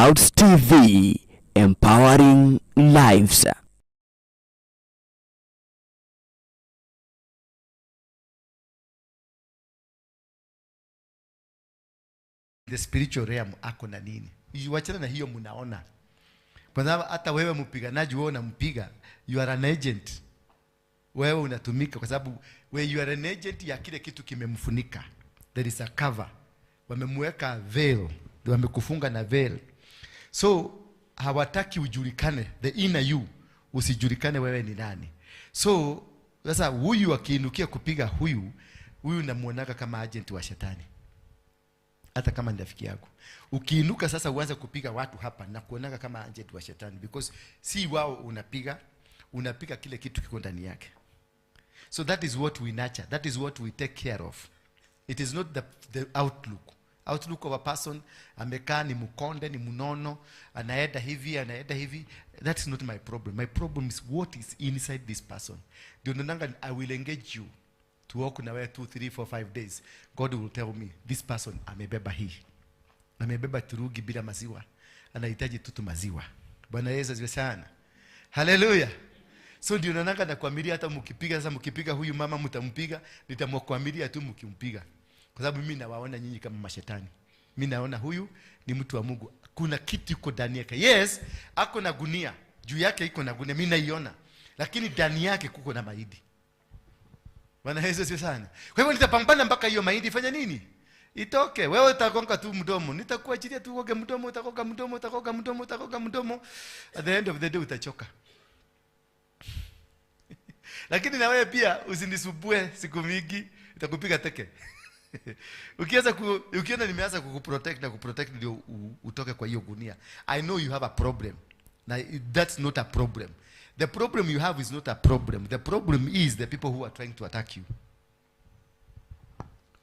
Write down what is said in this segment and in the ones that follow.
Clouds TV, empowering lives. The spiritual realm ako na nini? Wachana na hiyo mnaona. Kwa sababu hata wewe mpiganaji, wewe unampiga, you are an agent. Wewe unatumika kwa sababu when you are an agent ya kile kitu kimemfunika. There is a cover. Wamemweka veil, wamekufunga na veil. So hawataki ujulikane, the inner you usijulikane wewe ni nani. So sasa huyu akiinukia kupiga huyu, huyu namuonaka kama agent wa shetani. Hata kama ni rafiki yako. Ukiinuka sasa uanze kupiga watu hapa na kuonaka kama agent wa shetani, because si wao unapiga, unapiga kile kitu kiko ndani yake. So that is what we nurture, that is what we take care of. It is not the outlook. Outlook of a person, amekaa ni mkonde, ni mnono, anaenda hivi, anaenda hivi. That's not my problem. My problem is what is inside this person. Ndio naonanga I will engage you to walk na wewe 2, 3, 4, 5 days. God will tell me this person amebeba hii. Amebeba turugi bila maziwa. Anahitaji tu maziwa. Bwana Yesu asifiwe sana. Hallelujah. So ndio naonanga nakuamilia hata mkipiga sasa, mkipiga huyu mama mtampiga, nitamkuamilia tu mkimpiga. Kwa sababu mimi nawaona nyinyi kama mashetani. Mimi naona huyu ni mtu wa Mungu. Kuna kitu iko ndani yake. Yes, ako na gunia. Juu yake iko na gunia, mimi naiona. Lakini ndani yake kuko na mahindi. Bwana Yesu asifiwe sana. Kwa hivyo nitapambana mpaka hiyo mahindi ifanye nini? Itoke. Wewe utagonga tu mdomo. Nitakuachilia tu ugonge mdomo, utagonga mdomo, utagonga mdomo, utagonga mdomo. At the end of the day utachoka. Lakini na wewe pia usinisumbue siku mingi, nitakupiga teke. Ukiona nimeanza kukuprotect na kuprotect ndio utoke kwa hiyo gunia. I know you have a problem. Now that's not a problem. The problem you have is not a problem. The problem is the people who are trying to attack you.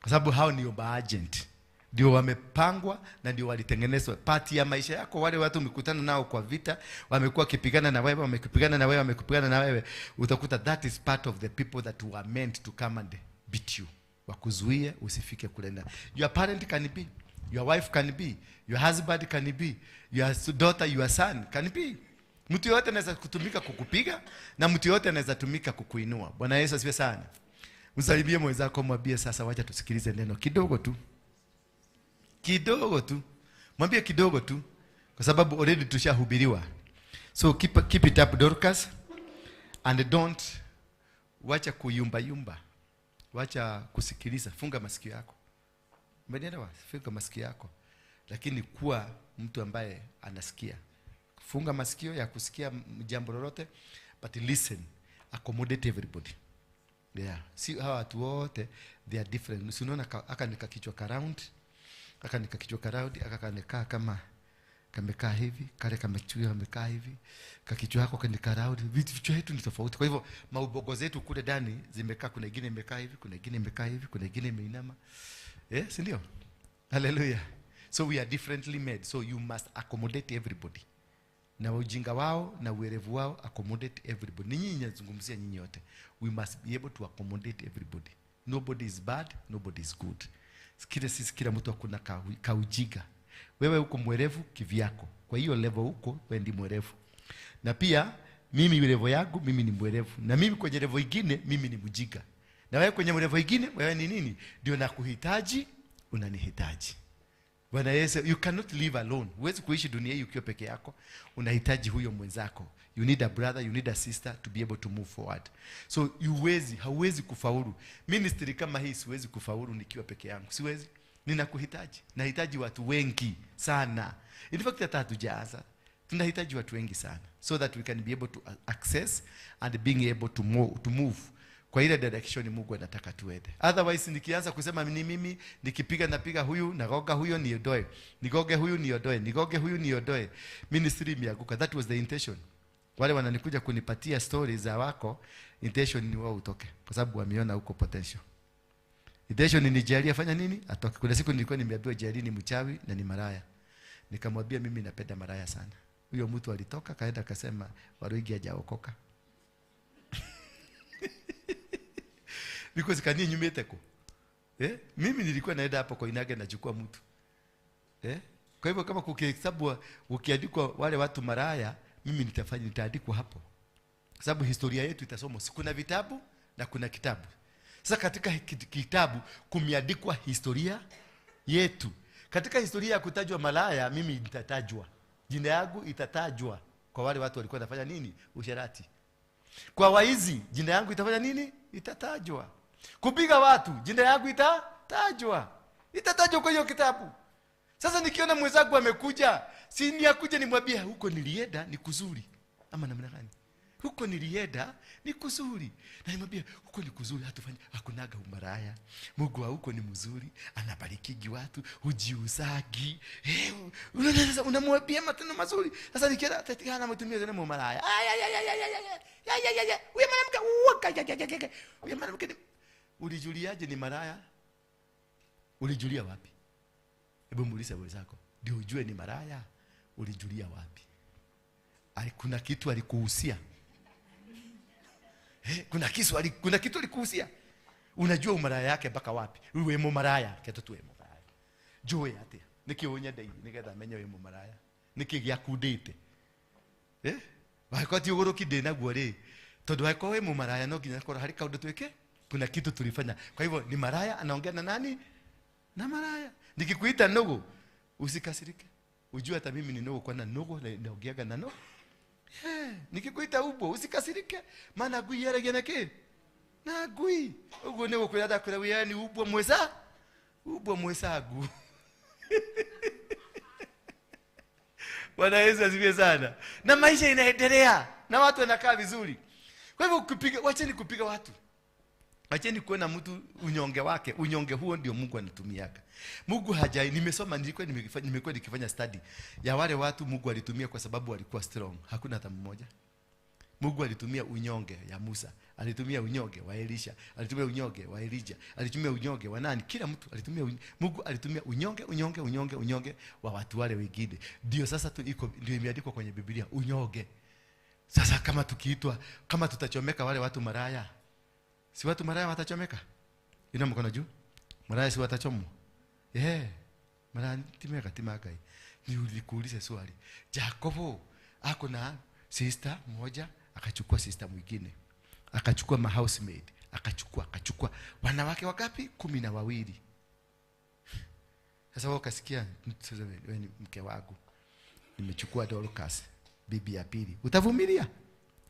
Kwa sababu hao ni agent. Ndio wamepangwa na ndio walitengenezwa. Part ya maisha yako, wale watu umekutana nao kwa vita, wamekuwa wakipigana na wewe, wamekupigana na wewe, wamekupigana na wewe. Utakuta that is part of the people that were meant to come and beat you. Wakuzuie usifike kule ndani. Your parent can be, your wife can be, your husband can be, your daughter, your son can be. Mtu yote anaweza kutumika kukupiga na mtu yote anaweza tumika kukuinua. Bwana Yesu asifiwe sana. Msalimie mwenzako, mwambie sasa wacha tusikilize neno kidogo tu. Kidogo tu. Mwambie kidogo tu kwa sababu already tushahubiriwa. So keep it up, Dorcas, and don't wacha kuyumba yumba. Wacha kusikiliza, funga masikio yako. Umenielewa? Funga masikio yako. Lakini kuwa mtu ambaye anasikia. Funga masikio ya kusikia jambo lolote, but listen, accommodate everybody. Yeah. Si hawa watu wote they are different. Si unaona aka nika kichwa ka round, aka nika kichwa ka round, aka kanekaa kama kamekaa hivi, kale kamechuya kamekaa hivi, kakichwa yako kanika round. Vichwa yetu ni tofauti. Kwa hivyo maubogo zetu kule ndani zimekaa, kuna ingine imekaa hivi, kuna ingine imekaa hivi, kuna ingine imeinama. Si ndio? Hallelujah. So we are differently made. So you must accommodate everybody. Na ujinga wao na uerevu wao, accommodate everybody. Ninyi ninazungumzia nyinyi wote. We must be able to accommodate everybody. Nobody is bad, nobody is good. Kila sisi, kila mtu akuna kaujiga. Wewe uko mwerevu kivyako. Kwa hiyo level uko, wewe ndi mwerevu. Na pia mimi level yangu mimi ni mwerevu. Na mimi kwenye level nyingine mimi ni mjinga. Na wewe kwenye level nyingine wewe ni nini? Ndio nakuhitaji, unanihitaji. Bwana Yesu, you cannot live alone. Huwezi kuishi dunia hii ukiwa peke yako. Unahitaji huyo mwenzako. You need a brother, you need a sister to be able to move forward. So hauwezi kufaulu. Ministry kama hii siwezi kufaulu nikiwa peke yangu. Siwezi. Ninakuhitaji. Nahitaji watu wengi sana. In fact hata hatujaanza. Tunahitaji watu wengi sana so that we can be able to access and being able to move kwa ile direction Mungu anataka tuende. Otherwise nikianza kusema ni mimi nikipiga napiga huyu, nagoga huyo niondoe, nigoge huyu niondoe, nigoge huyu niondoe, ministry imeanguka. That was the intention. Wale wananikuja kunipatia stories za wako, intention ni wao utoke kwa sababu wameona huko potential. Intention ni Jerry afanya nini? Atoke. Kuna siku nilikuwa nimeambiwa Jerry ni mchawi na ni maraya. Nikamwambia mimi napenda maraya sana. Huyo mtu alitoka kaenda akasema Waruigi hajaokoka. Because kani nyumete ko. Mimi nilikuwa naenda hapo kwa Inage nachukua mtu. Kwa hivyo kama kukihesabu ukiandikwa wale watu maraya, mimi nitaandikwa hapo. Kwa sababu historia yetu itasomwa. Si kuna vitabu na kuna kitabu. Sasa katika kitabu kumeandikwa historia yetu. Katika historia ya kutajwa malaya, mimi nitatajwa. Jina yangu itatajwa kwa wale watu walikuwa wanafanya nini? Usherati. Kwa waizi, jina yangu itafanya nini? Itatajwa. Kupiga watu, jina yangu itatajwa. Itatajwa kwa hiyo kitabu. Sasa nikiona mwenzangu amekuja, si ni akuje nimwambie huko nilienda ni kuzuri. Ama namna gani? Huko nilienda ni kuzuri. Na nimwambie huko ni kuzuri, hatufanyi hakunaga umaraya. Mungu wa huko ni mzuri, anabarikigi watu, hujiuzagi. Unaona, unamwambia matendo mazuri. Sasa nikienda tatikana mtumie tena umaraya. Ay ay ay ay ay ay ay ay. Huyo mwanamke uoka. Huyo mwanamke ulijuliaje ni maraya? Ulijulia wapi? Hebu muulize wenzako, ndio ujue ni maraya, ulijulia wapi? Kuna kitu alikuhusia. Kuna kitu alikuhusia. Unajua umaraya yake mpaka wapi? Wewe maraya, keto tu wewe maraya. Joe atia. Nikionya dai, nigetha menye wewe maraya. Nikigya kudete. Wakati ugoroki ndina guo ri. Tondu wako wewe maraya no nginya korwo hari kaundu twike, kuna kitu tulifanya. Kwa hivyo ni maraya anaongea na nani? Na maraya. Nikikuita nugu, usikasirike. Ujue hata mimi ni nugu, kwa na nugu naongeaga na nugu. Nikikuita ubo, usikasirike. Maana ngui yaragia na kĩ? Na ngui. Uguo nĩ gũkwĩra ndakwĩra wewe ni ubwo mwesa? Ubwo mwesagu. Bwana Yesu asifiwe sana. Na maisha inaendelea na watu wanakaa vizuri. Kwa hivyo kupiga, wacheni kupiga watu. Acheni kuona mtu unyonge wake. Unyonge huo ndio Mungu anatumiaga. Mungu hajai, nimesoma, nimekuwa nikifanya study ya wale watu Mungu alitumia kwa sababu walikuwa strong. Hakuna hata mmoja. Mungu alitumia unyonge ya Musa, alitumia unyonge wa Elisha, alitumia unyonge wa Elijah, alitumia unyonge wa nani? Kila mtu alitumia Mungu alitumia unyonge, unyonge, unyonge, unyonge wa watu wale wengine. Ndio sasa tu iko, ndio imeandikwa kwenye Biblia, unyonge. Sasa kama tukiitwa, kama tutachomeka wale watu maraya, si watu maraya watachomeka? Ina mkono juu. Maraya si watachomwa? Maraya timeka timakai. Nilikuuliza swali. Jakobo ako na sister mmoja, akachukua sister mwingine. Akachukua ma housemaid, akachukua wanawake wangapi? 12. Sasa wao kasikia, wewe ni mke wangu. Nimechukua Dorcas, bibi ya pili. Utavumilia?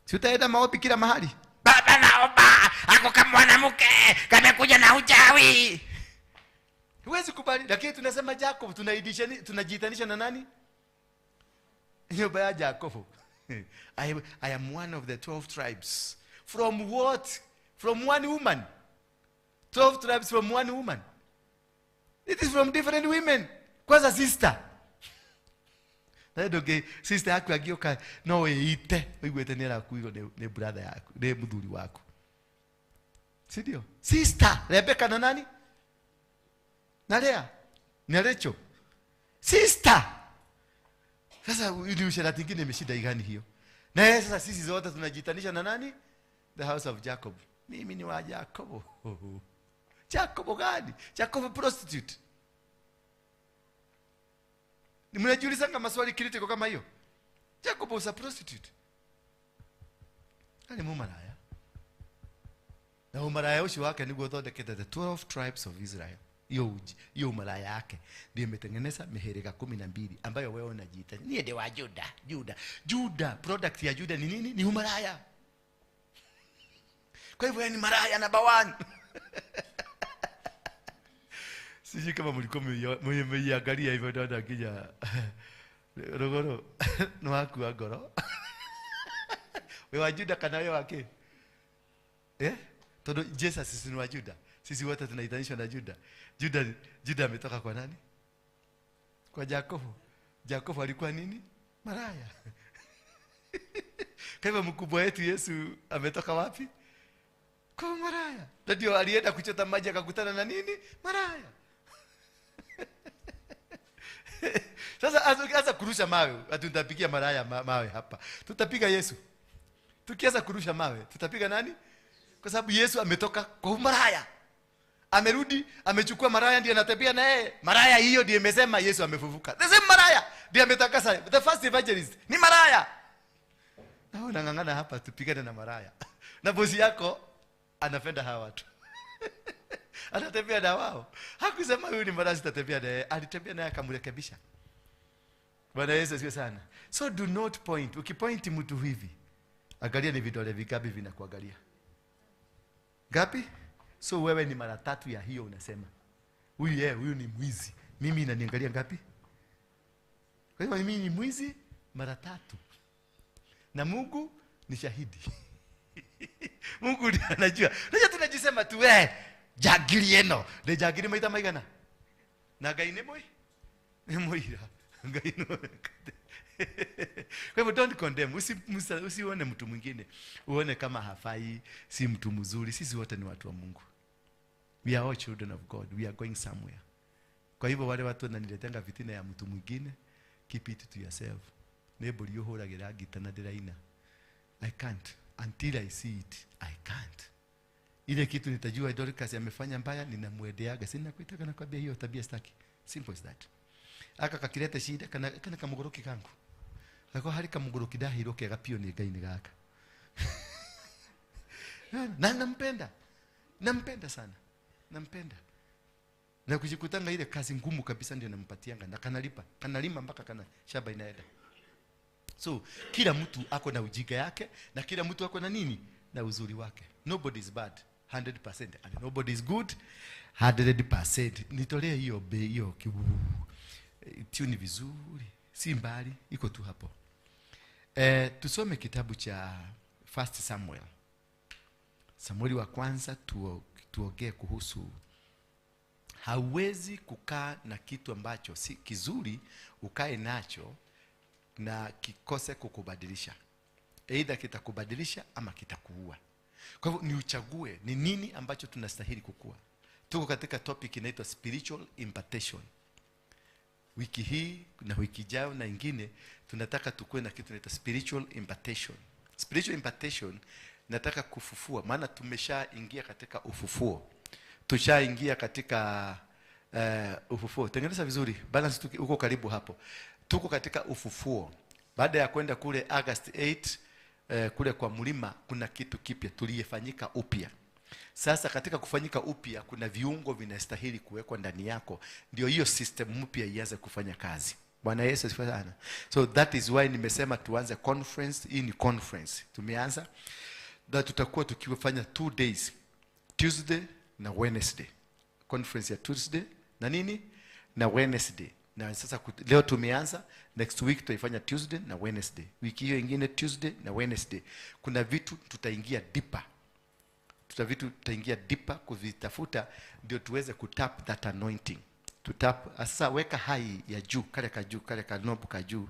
Si utaenda maombi kila mahali? Baba naomba, ako kama mwanamke, kamekuja na uchawi. Huwezi kubali, lakini tunasema Jacob, tunajiitanisha na nani? Nyumba ya Jacob. I am one of the 12 tribes. From what? From one woman. 12 tribes from one woman. It is from different women. Kwanza sister. Okay, sister yako agioka no ite uiguete ni arakuirwo ni brother yaku, ni muthuri waku. Si ndio? Sister Rebecca na nani? Na Lea. Na Rachel. Sister. Sasa ni usherati ingine imeshinda igani hiyo? Na sasa sisi zote tunajitanisha na nani? The house of Jacob. Mimi ni wa Jacob. Jacob gani? Jacob prostitute. Mnajiulizanga maswali critical kama hiyo? Jacob was a prostitute. Ali mumaraya. Na umaraya ucio wake niguo thondekete the 12 tribes of Israel. Hiyo umaraya yake ndio imetengeneza mihirika 12 ambayo wewe unajiita ni ndiye wa Juda. Juda. Juda, product ya Juda ni nini? Ni umaraya. Kwa hivyo ni maraya number 1. Sijui kama mlikuwa mmeiangalia hivyo dada akija rogoro no wakua ngoro. Wewe wa Juda kana wewe wake? Todo Jesus sisi ni wa Juda. Sisi wote tunaitanishwa na Juda. Juda ametoka kwa nani? Kwa Jakobo. Jakobo alikuwa nini? Maraya. Kwa hivyo mkubwa wetu Yesu ametoka wapi? Kwa maraya. Ndio alienda kuchota maji akakutana na nini? Maraya. Sasa anza kurusha mawe, tutapigia maraya mawe hapa. Tutapiga Yesu. Tukianza kurusha mawe, tutapiga nani? Kwa sababu Yesu ametoka kwa maraya. Amerudi, amechukua maraya ndiye anatembea na yeye. Maraya hiyo ndiye imesema Yesu amefufuka. The same maraya ndiye ametakasa. The first evangelist ni maraya. Na wewe unang'ang'ana hapa tupigane na maraya. Na bosi yako anapenda hawa watu. Anatembea na wao. Hakusema huyu ni maraya, sitatembea naye. Alitembea naye akamrekebisha. Bwana Yesu asifiwe sana. So do not point. Ukipoint mtu hivi, angalia ni vidole vingapi vinakuangalia. Ngapi? So wewe ni mara tatu ya hiyo unasema. Huyu yeye, huyu ni mwizi. Mimi inaniangalia ngapi? Kwa hiyo mimi ni mwizi mara tatu. Na Mungu ni shahidi. Mungu ndiye anajua. Unajua tunajisema tu jagiri eno. Ni jagiri maita maigana. Na Ngai ni moi? Ni moira. Ngai no. Kwa hivyo don't condemn. Usione mtu mwingine. Uone kama hafai, si mtu mzuri. Sisi wote ni watu wa Mungu. We are all children of God. We are going somewhere. Kwa hivyo wale watu wananiletenga fitina ya mtu mwingine, keep it to yourself. Neighbor yuhuragira ngita na ndiraina. I can't until I see it. I can't. Ile kitu nitajua Dorcas amefanya mbaya, ninamuedeaga. Sina kuitaka na kwambia hiyo tabia sitaki. Simple as that. Aka kakirete shida kana kamugoroki kangu. Ako hari kamugoroki ndahirwo kega pio ni Ngai ni gaka. Na nampenda. Nampenda sana. Nampenda. Na kujikutanga ile kazi ngumu kabisa ndio nampatianga na kanalipa. Kanalima mpaka kana shamba inaenda. So kila mtu ako na ujinga yake na kila mtu ako na nini? Na uzuri wake. Nobody is bad 100% and nobody is good 100%. Nitolee hiyo bei hiyo tune vizuri, si mbali, iko tu hapo. Tusome kitabu cha 1 Samuel. Samueli wa kwanza, tuongee kuhusu hauwezi kukaa na kitu ambacho si kizuri ukae nacho na kikose kukubadilisha. Either kitakubadilisha ama kitakuua. Kwa hivyo ni uchague ni nini ambacho tunastahili kukua. Tuko katika topic inaitwa spiritual impartation. Wiki hii na wiki ijayo na ingine tunataka tukue na kitu inaitwa spiritual impartation. Spiritual impartation nataka kufufua, maana tumeshaingia katika ufufuo. Tushaingia katika ufufuo. Tengeneza vizuri, balance uko karibu hapo. Tuko katika ufufuo. Baada ya kwenda kule August 8 kule kwa mlima, kuna kitu kipya tuliyefanyika upya. Sasa katika kufanyika upya kuna viungo vinastahili kuwekwa ndani yako, ndio hiyo system mpya ianze kufanya kazi. Bwana Yesu asifiwe sana. So that is why nimesema tuanze conference. Hii ni conference. Tumeanza na tutakuwa tukifanya 2 days, Tuesday na Wednesday. Conference ya Tuesday na nini? Na Wednesday. Na sasa leo tumeanza, next week tutaifanya Tuesday na Wednesday. Wiki hiyo ingine Tuesday na Wednesday. Kuna vitu tutaingia deeper. Tutaingia deeper kuvitafuta ndio tuweze kutap that anointing. Tutap sasa, weka high ya juu, kale ka juu, kale ka knob ka juu,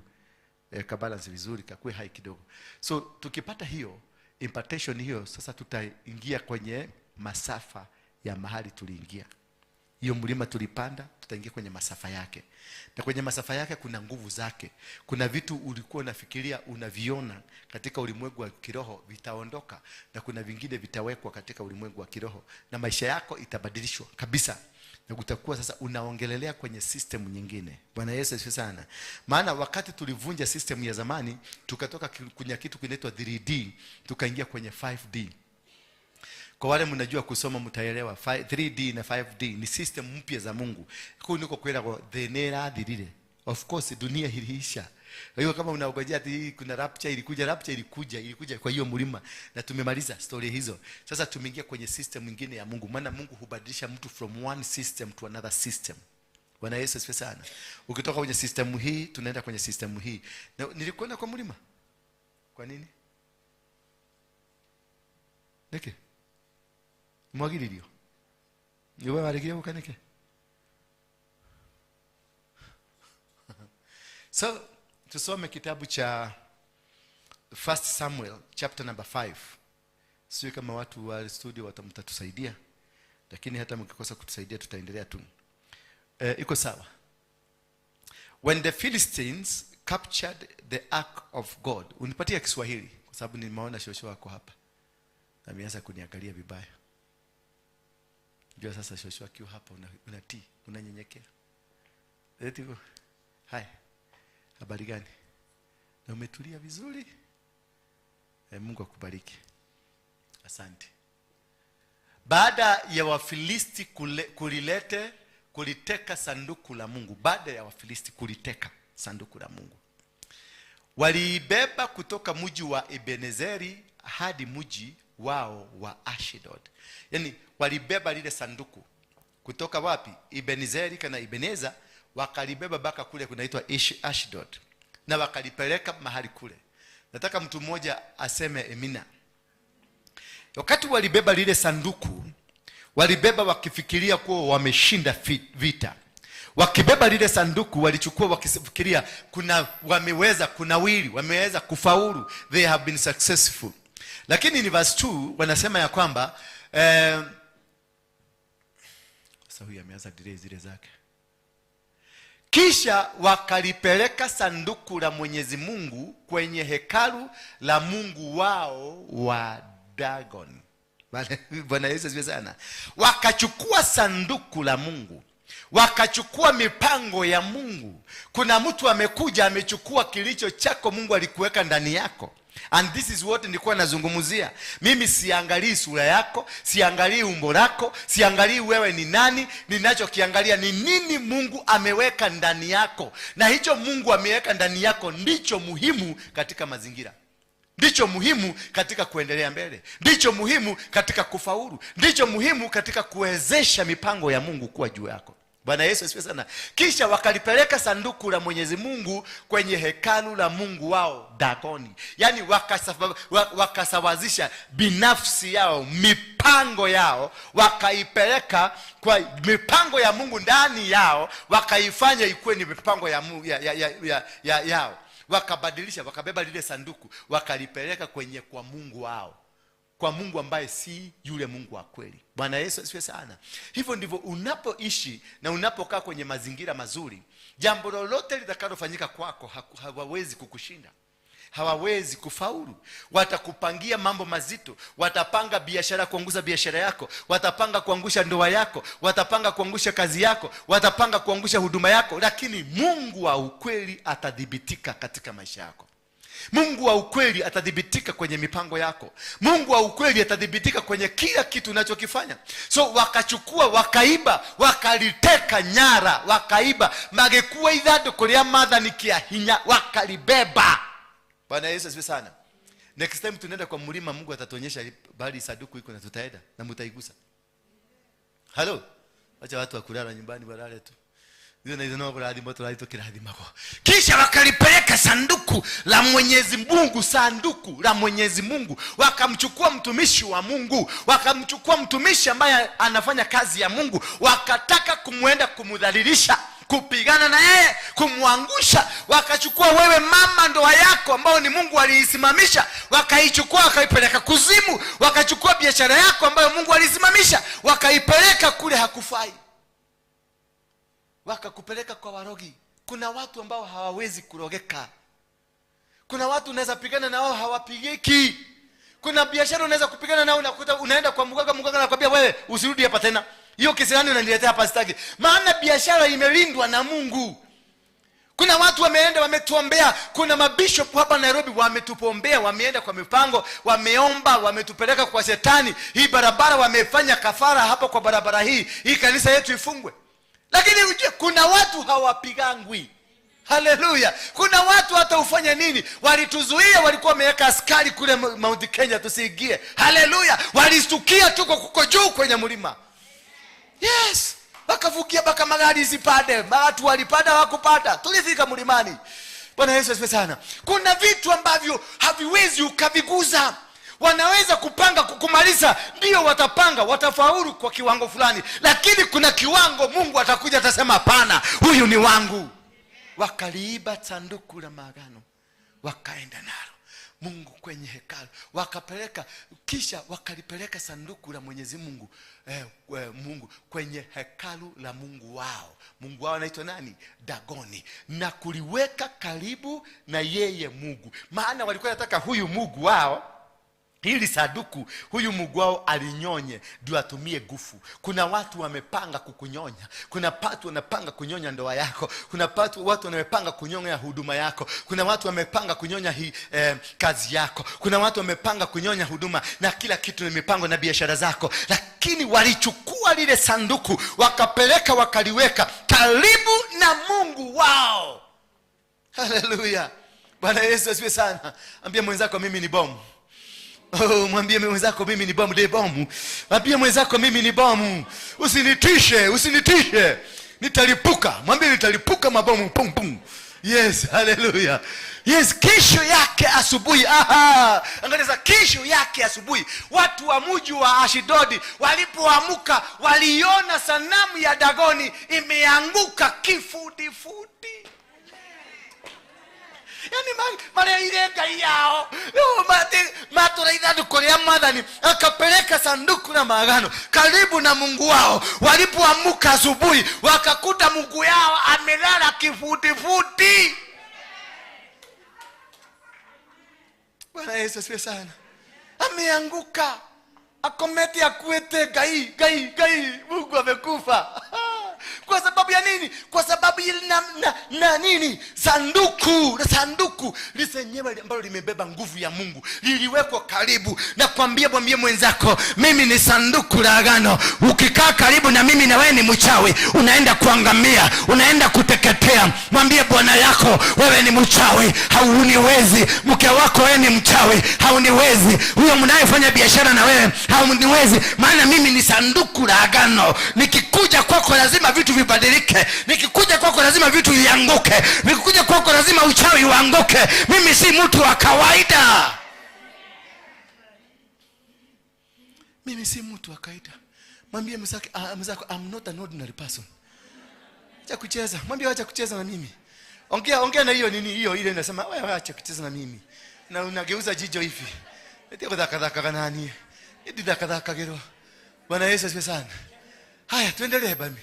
ka balance vizuri, kakue high kidogo. So tukipata hiyo impartation hiyo, sasa tutaingia kwenye masafa ya mahali tuliingia. Hiyo mlima tulipanda, tutaingia kwenye masafa yake. Na kwenye masafa yake kuna nguvu zake. Kuna vitu ulikuwa unafikiria unaviona katika ulimwengu wa kiroho vitaondoka, na kuna vingine vitawekwa katika ulimwengu wa kiroho, na maisha yako itabadilishwa kabisa. Na utakuwa sasa unaongelelea kwenye system nyingine. Bwana Yesu asifiwe sana. Maana wakati tulivunja system ya zamani, tukatoka kwenye kitu kinaitwa 3D, tukaingia kwenye 5D. Kwa wale mnajua kusoma mtaelewa 3D na 5D ni system mpya za Mungu. Kwa niko kwenda kwa thenera dhirire. Of course dunia iliisha. Kwa hiyo kama unaogojea ati kuna rapture ilikuja, rapture ilikuja kwa hiyo mlima, na tumemaliza story hizo. Sasa tumeingia kwenye system nyingine ya Mungu. Maana Mungu hubadilisha mtu from one system to another system. Bwana Yesu asifiwe sana. Ukitoka kwenye system hii tunaenda kwenye system hii. Na nilikwenda kwa mlima. Kwa nini? Neke. Mwagiririo. Niwe waregie gukaneke. So tusome kitabu cha 1 Samuel chapter number 5. Sio kama watu wa studio watamtatusaidia, lakini hata mkikosa kutusaidia tutaendelea tu. Iko sawa. When the Philistines captured the ark of God. Unipatie Kiswahili kwa sababu nimeona shosho wako hapa. Ameanza kuniangalia vibaya. Ndio sasa shosho akiwa hapa unatii, unanyenyekea. Eti hivyo. Hai. Habari gani? Na umetulia vizuri? Mungu akubariki. Asante. Baada ya Wafilisti kuliteka sanduku la Mungu, baada ya Wafilisti kuliteka sanduku la Mungu, waliibeba kutoka mji wa Ebenezeri hadi mji wao wa Ashdod. Yaani walibeba lile sanduku kutoka wapi? Ebenezeri kana Ebeneza, wakalibeba baka kule kunaitwa Ashdod, na wakalipeleka mahali kule. Nataka mtu mmoja aseme amina. Wakati walibeba lile sanduku, walibeba wakifikiria kuwa wameshinda vita. Wakibeba lile sanduku walichukua wakifikiria kuna wameweza kunawiri, wameweza kufaulu, they have been successful. Lakini ni verse 2 wanasema ya kwamba sasa huyu ameanza delay zile zake. Kisha wakalipeleka sanduku la Mwenyezi Mungu kwenye hekalu la Mungu wao wa Dagon. Bwana Yesu asifiwe sana. Wakachukua sanduku la Mungu, wakachukua mipango ya Mungu. Kuna mtu amekuja amechukua kilicho chako Mungu alikuweka ndani yako. And this is what nilikuwa nazungumzia. Mimi siangalii sura yako, siangalii umbo lako, siangalii wewe ni nani. Ninachokiangalia ni nini Mungu ameweka ndani yako. Na hicho Mungu ameweka ndani yako ndicho muhimu katika mazingira. Ndicho muhimu katika kuendelea mbele. Ndicho muhimu katika kufaulu. Ndicho muhimu katika kuwezesha mipango ya Mungu kuwa juu yako. Bwana Yesu asifiwe sana. Kisha wakalipeleka sanduku la Mwenyezi Mungu kwenye hekalu la Mungu wao Dagoni. Yaani wakasawazisha binafsi yao, mipango yao, wakaipeleka kwa mipango ya Mungu ndani yao, wakaifanya ikuwe ni mipango ya Mungu ya yao. Wakabadilisha, wakabeba lile sanduku, wakalipeleka kwenye kwa Mungu wao, kwa Mungu ambaye si yule Mungu wa kweli. Bwana Yesu asifiwe sana. Hivyo ndivyo unapoishi na unapokaa kwenye mazingira mazuri, jambo lolote litakalofanyika kwako hawawezi kukushinda, hawawezi kufaulu. Watakupangia mambo mazito, watapanga biashara kuangusha biashara yako, watapanga kuangusha ndoa yako, watapanga kuangusha kazi yako, watapanga kuangusha huduma yako, lakini Mungu wa ukweli atadhibitika katika maisha yako. Mungu wa ukweli atadhibitika kwenye mipango yako. Mungu wa ukweli atadhibitika kwenye kila kitu unachokifanya. So wakachukua, wakaiba, wakaliteka nyara, wakaiba magekuwa ithandũkũ rĩa maathani kĩa hinya, wakalibeba. Bwana Yesu asifiwe sana. Next time tunaenda kwa mlima, Mungu atatuonyesha bali sanduku iko na tutaenda na mtaigusa. Hello. Acha watu wakulala nyumbani walale tu. Kisha wakalipeleka sanduku la Mwenyezi Mungu, sanduku la Mwenyezi Mungu. Wakamchukua mtumishi wa Mungu, wakamchukua mtumishi ambaye anafanya kazi ya Mungu, wakataka kumuenda kumudhalilisha, kupigana na yeye, kumwangusha. Wakachukua wewe mama ndoa yako ambayo ni Mungu aliisimamisha, wakaichukua wakaipeleka kuzimu. Wakachukua biashara yako ambayo Mungu aliisimamisha, wakaipeleka kule hakufai. Wakakupeleka kwa warogi. Kuna watu ambao hawawezi kurogeka. Kuna watu unaweza pigana nao hawapigiki. Kuna biashara unaweza kupigana nao, unakuta unaenda kwa mganga, mganga anakuambia wewe usirudi hapa tena. Hiyo kisirani unaniletea hapa sitaki. Maana biashara imelindwa na Mungu. Kuna watu wameenda wametuombea. Kuna mabishop hapa Nairobi wametupombea, wameenda kwa mipango, wameomba, wametupeleka kwa shetani. Hii barabara wamefanya kafara hapa kwa barabara hii, hii kanisa yetu ifungwe. Lakini ujue kuna watu hawapigangwi. Haleluya. Kuna watu hata ufanye nini, walituzuia, walikuwa wameweka askari kule Mount Kenya tusiingie. Haleluya. Walistukia tuko kuko juu kwenye mlima. Yes. Wakavukia mpaka magari zipande. Watu walipanda hawakupanda. Tulifika mlimani. Bwana Yesu asifiwe sana. Kuna vitu ambavyo haviwezi ukaviguza. Wanaweza kupanga kukumaliza, ndio watapanga, watafaulu kwa kiwango fulani, lakini kuna kiwango Mungu atakuja atasema hapana, huyu ni wangu. Wakaliiba sanduku la maagano, wakaenda nalo Mungu kwenye hekalu, wakapeleka, kisha wakalipeleka sanduku la Mwenyezi Mungu, Mungu kwenye hekalu la Mungu wao. Mungu wao anaitwa nani? Dagoni. Na kuliweka karibu na yeye Mungu. Maana walikuwa wanataka huyu Mungu wao Hili sanduku huyu Mungu wao alinyonye ndio atumie nguvu. Kuna watu wamepanga kukunyonya. Kuna watu wanapanga kunyonya ndoa yako. Kuna watu wamepanga kunyonya huduma yako. Kuna watu wamepanga kunyonya kazi yako. Kuna watu wamepanga kunyonya huduma na kila kitu na mipango na biashara zako. Lakini walichukua lile sanduku wakapeleka wakaliweka karibu na Mungu wao. Haleluya. Bwana Yesu asifiwe sana. Ambia mwenzako mimi ni bomu. Oh, mwambie mwenzako mimi ni bomu, de bomu. Mwambie mwenzako mimi ni bomu. Usinitishe, usinitishe. Nitalipuka. Mwambie nitalipuka mabomu pum pum. Yes, hallelujah. Yes, kesho yake asubuhi. Aha. Angalia, kesho yake asubuhi watu wa mji wa Ashdodi walipoamka waliona sanamu ya Dagoni imeanguka kifudifudi. Yani mare ngai yao matura ithanduku ria Mwathani, akapeleka sanduku la maagano karibu na Mungu wao. Walipoamka asubuhi wakakuta Mungu yao amelala kifudifudi. Bwana Yesu asifiwe sana. Ameanguka. Akomete akuete ngai ngai ngai, Mungu amekufa. Kwa sababu ya nini? Kwa sababu na nini? Sanduku, sanduku lisenyewe ambalo limebeba nguvu ya Mungu liliwekwa karibu. Na kwambia, mwambie mwenzako mimi ni sanduku la agano. Ukikaa karibu na mimi na wewe ni mchawi, unaenda kuangamia, unaenda kuteketea. Mwambie bwana yako wewe ni mchawi, hauniwezi. Mke wako wewe ni mchawi, hauniwezi. Huyo mnayefanya biashara na wewe hauniwezi, maana mimi ni sanduku la agano. Nikikuja kwako lazima vitu vibadilike. Nikikuja kwako lazima vitu vianguke. Nikikuja kwako lazima uchawi uanguke. Mimi si mtu wa kawaida. Mimi si mtu wa kawaida. Mwambie mwenzako I'm not an ordinary person. Acha kucheza. Mwambie acha kucheza na mimi. Ongea, ongea na hiyo nini hiyo ile inasema wewe acha kucheza na mimi. Na unageuza jicho hivi. Eti kudhaka dhaka nani? Eti dhaka dhaka gero. Bwana Yesu asifiwe sana. Haya, tuendelee bami.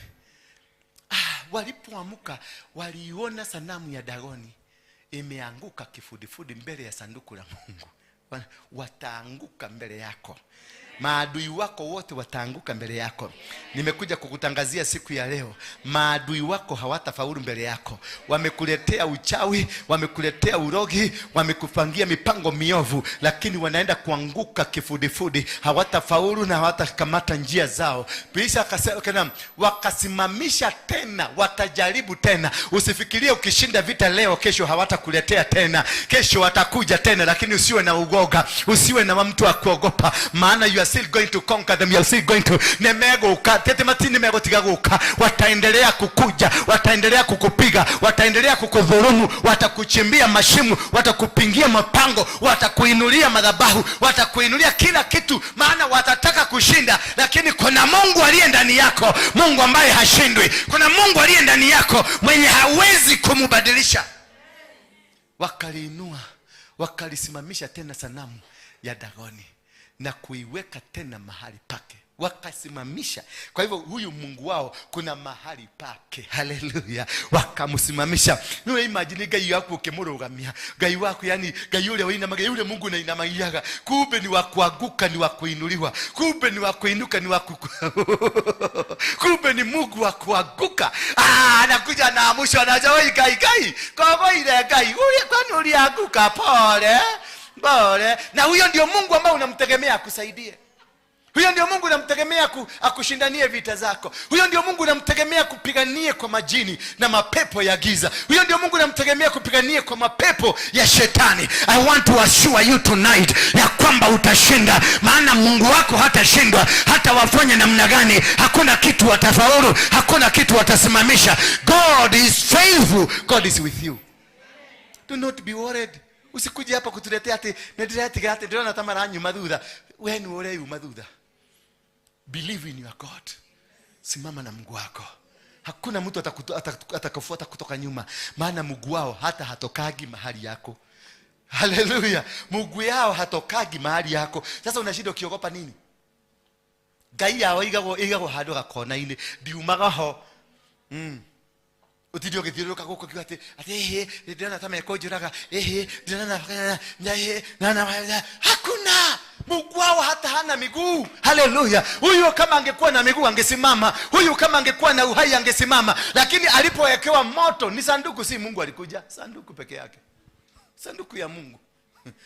Walipoamka waliona sanamu ya Dagoni imeanguka kifudifudi mbele ya sanduku la Mungu. Wataanguka mbele yako. Maadui wako wote wataanguka mbele yako. Nimekuja kukutangazia siku ya leo, maadui wako hawatafaulu mbele yako. Wamekuletea uchawi, wamekuletea urogi, wamekupangia mipango miovu, lakini wanaenda kuanguka kifudifudi. Hawatafaulu na hawatakamata njia zao. Kisha akasema wakasimamisha tena, watajaribu tena. Usifikirie ukishinda vita leo kesho hawatakuletea tena. Kesho watakuja tena, lakini usiwe na ugoga, usiwe na mtu wa kuogopa, maana you are still going to conquer them. You are still going to nemeguka tete matini megotigaguka. Wataendelea kukuja, wataendelea kukupiga, wataendelea kukudhulumu, watakuchimbia mashimo, watakupingia mapango, watakuinulia madhabahu, watakuinulia kila kitu, maana watataka kushinda. Lakini kuna Mungu aliye ndani yako, Mungu ambaye hashindwi. Kuna Mungu aliye ndani yako mwenye hawezi kumubadilisha. Wakaliinua, wakalisimamisha tena sanamu ya Dagoni na kuiweka tena mahali pake. Wakasimamisha. Kwa hivyo huyu Mungu wao kuna mahali pake. Haleluya. Wakamsimamisha. Niwe imagine Ngai waku ukimurugamia. Ngai waku, yani Ngai yule wainamaga, yule Mungu unainamagiaga. Kumbe ni wa kuanguka, ni wa kuinuliwa. Kumbe ni wa kuinuka, ni wa kumbe ni Mungu wa kuanguka. Anakuja anaamshwa, anaja, oi Ngai, Ngai. Kwa ile Ngai, ule kwani ulianguka? Pole. Pole. Na huyo ndio Mungu ambaye unamtegemea akusaidie. Huyo ndio Mungu unamtegemea akushindanie vita zako. Huyo ndio Mungu unamtegemea kupiganie kwa majini na mapepo ya giza. Huyo ndio Mungu unamtegemea kupiganie kwa mapepo ya shetani. I want to assure you tonight ya kwamba utashinda, maana Mungu wako hatashindwa. Hata wafanye namna gani, hakuna kitu watafaulu, hakuna kitu watasimamisha. God is faithful. God is with you. Do not be worried. Usikuje hapa kutuletea ati ndiretiga ati ndirona ta maranyuma thutha. We ni ureyuma thutha. Believe in your God. Simama na Mungu wako. Hakuna mtu atakufuata kutoka nyuma, maana Mungu wao hata hatokagi mahali yako. Haleluya. Mungu yao hatokagi mahali yako. Sasa unashinda ukiogopa nini? Ngai yao igagwo handu gakona-inĩ, ndiumaga ho. Utinde ũgĩthiũrũrũka gũkũ ũkiuga atĩ ĩhĩ, ndĩrona ta mekũnjũraga, ĩhĩ, ndĩrona na, na, na, na, na, hakuna. Mungu wao hata hana miguu. Haleluya! Huyu kama angekuwa na miguu angesimama, huyu kama angekuwa na uhai angesimama, lakini alipowekewa moto ni sanduku, si Mungu alikuja, sanduku peke yake, sanduku ya Mungu.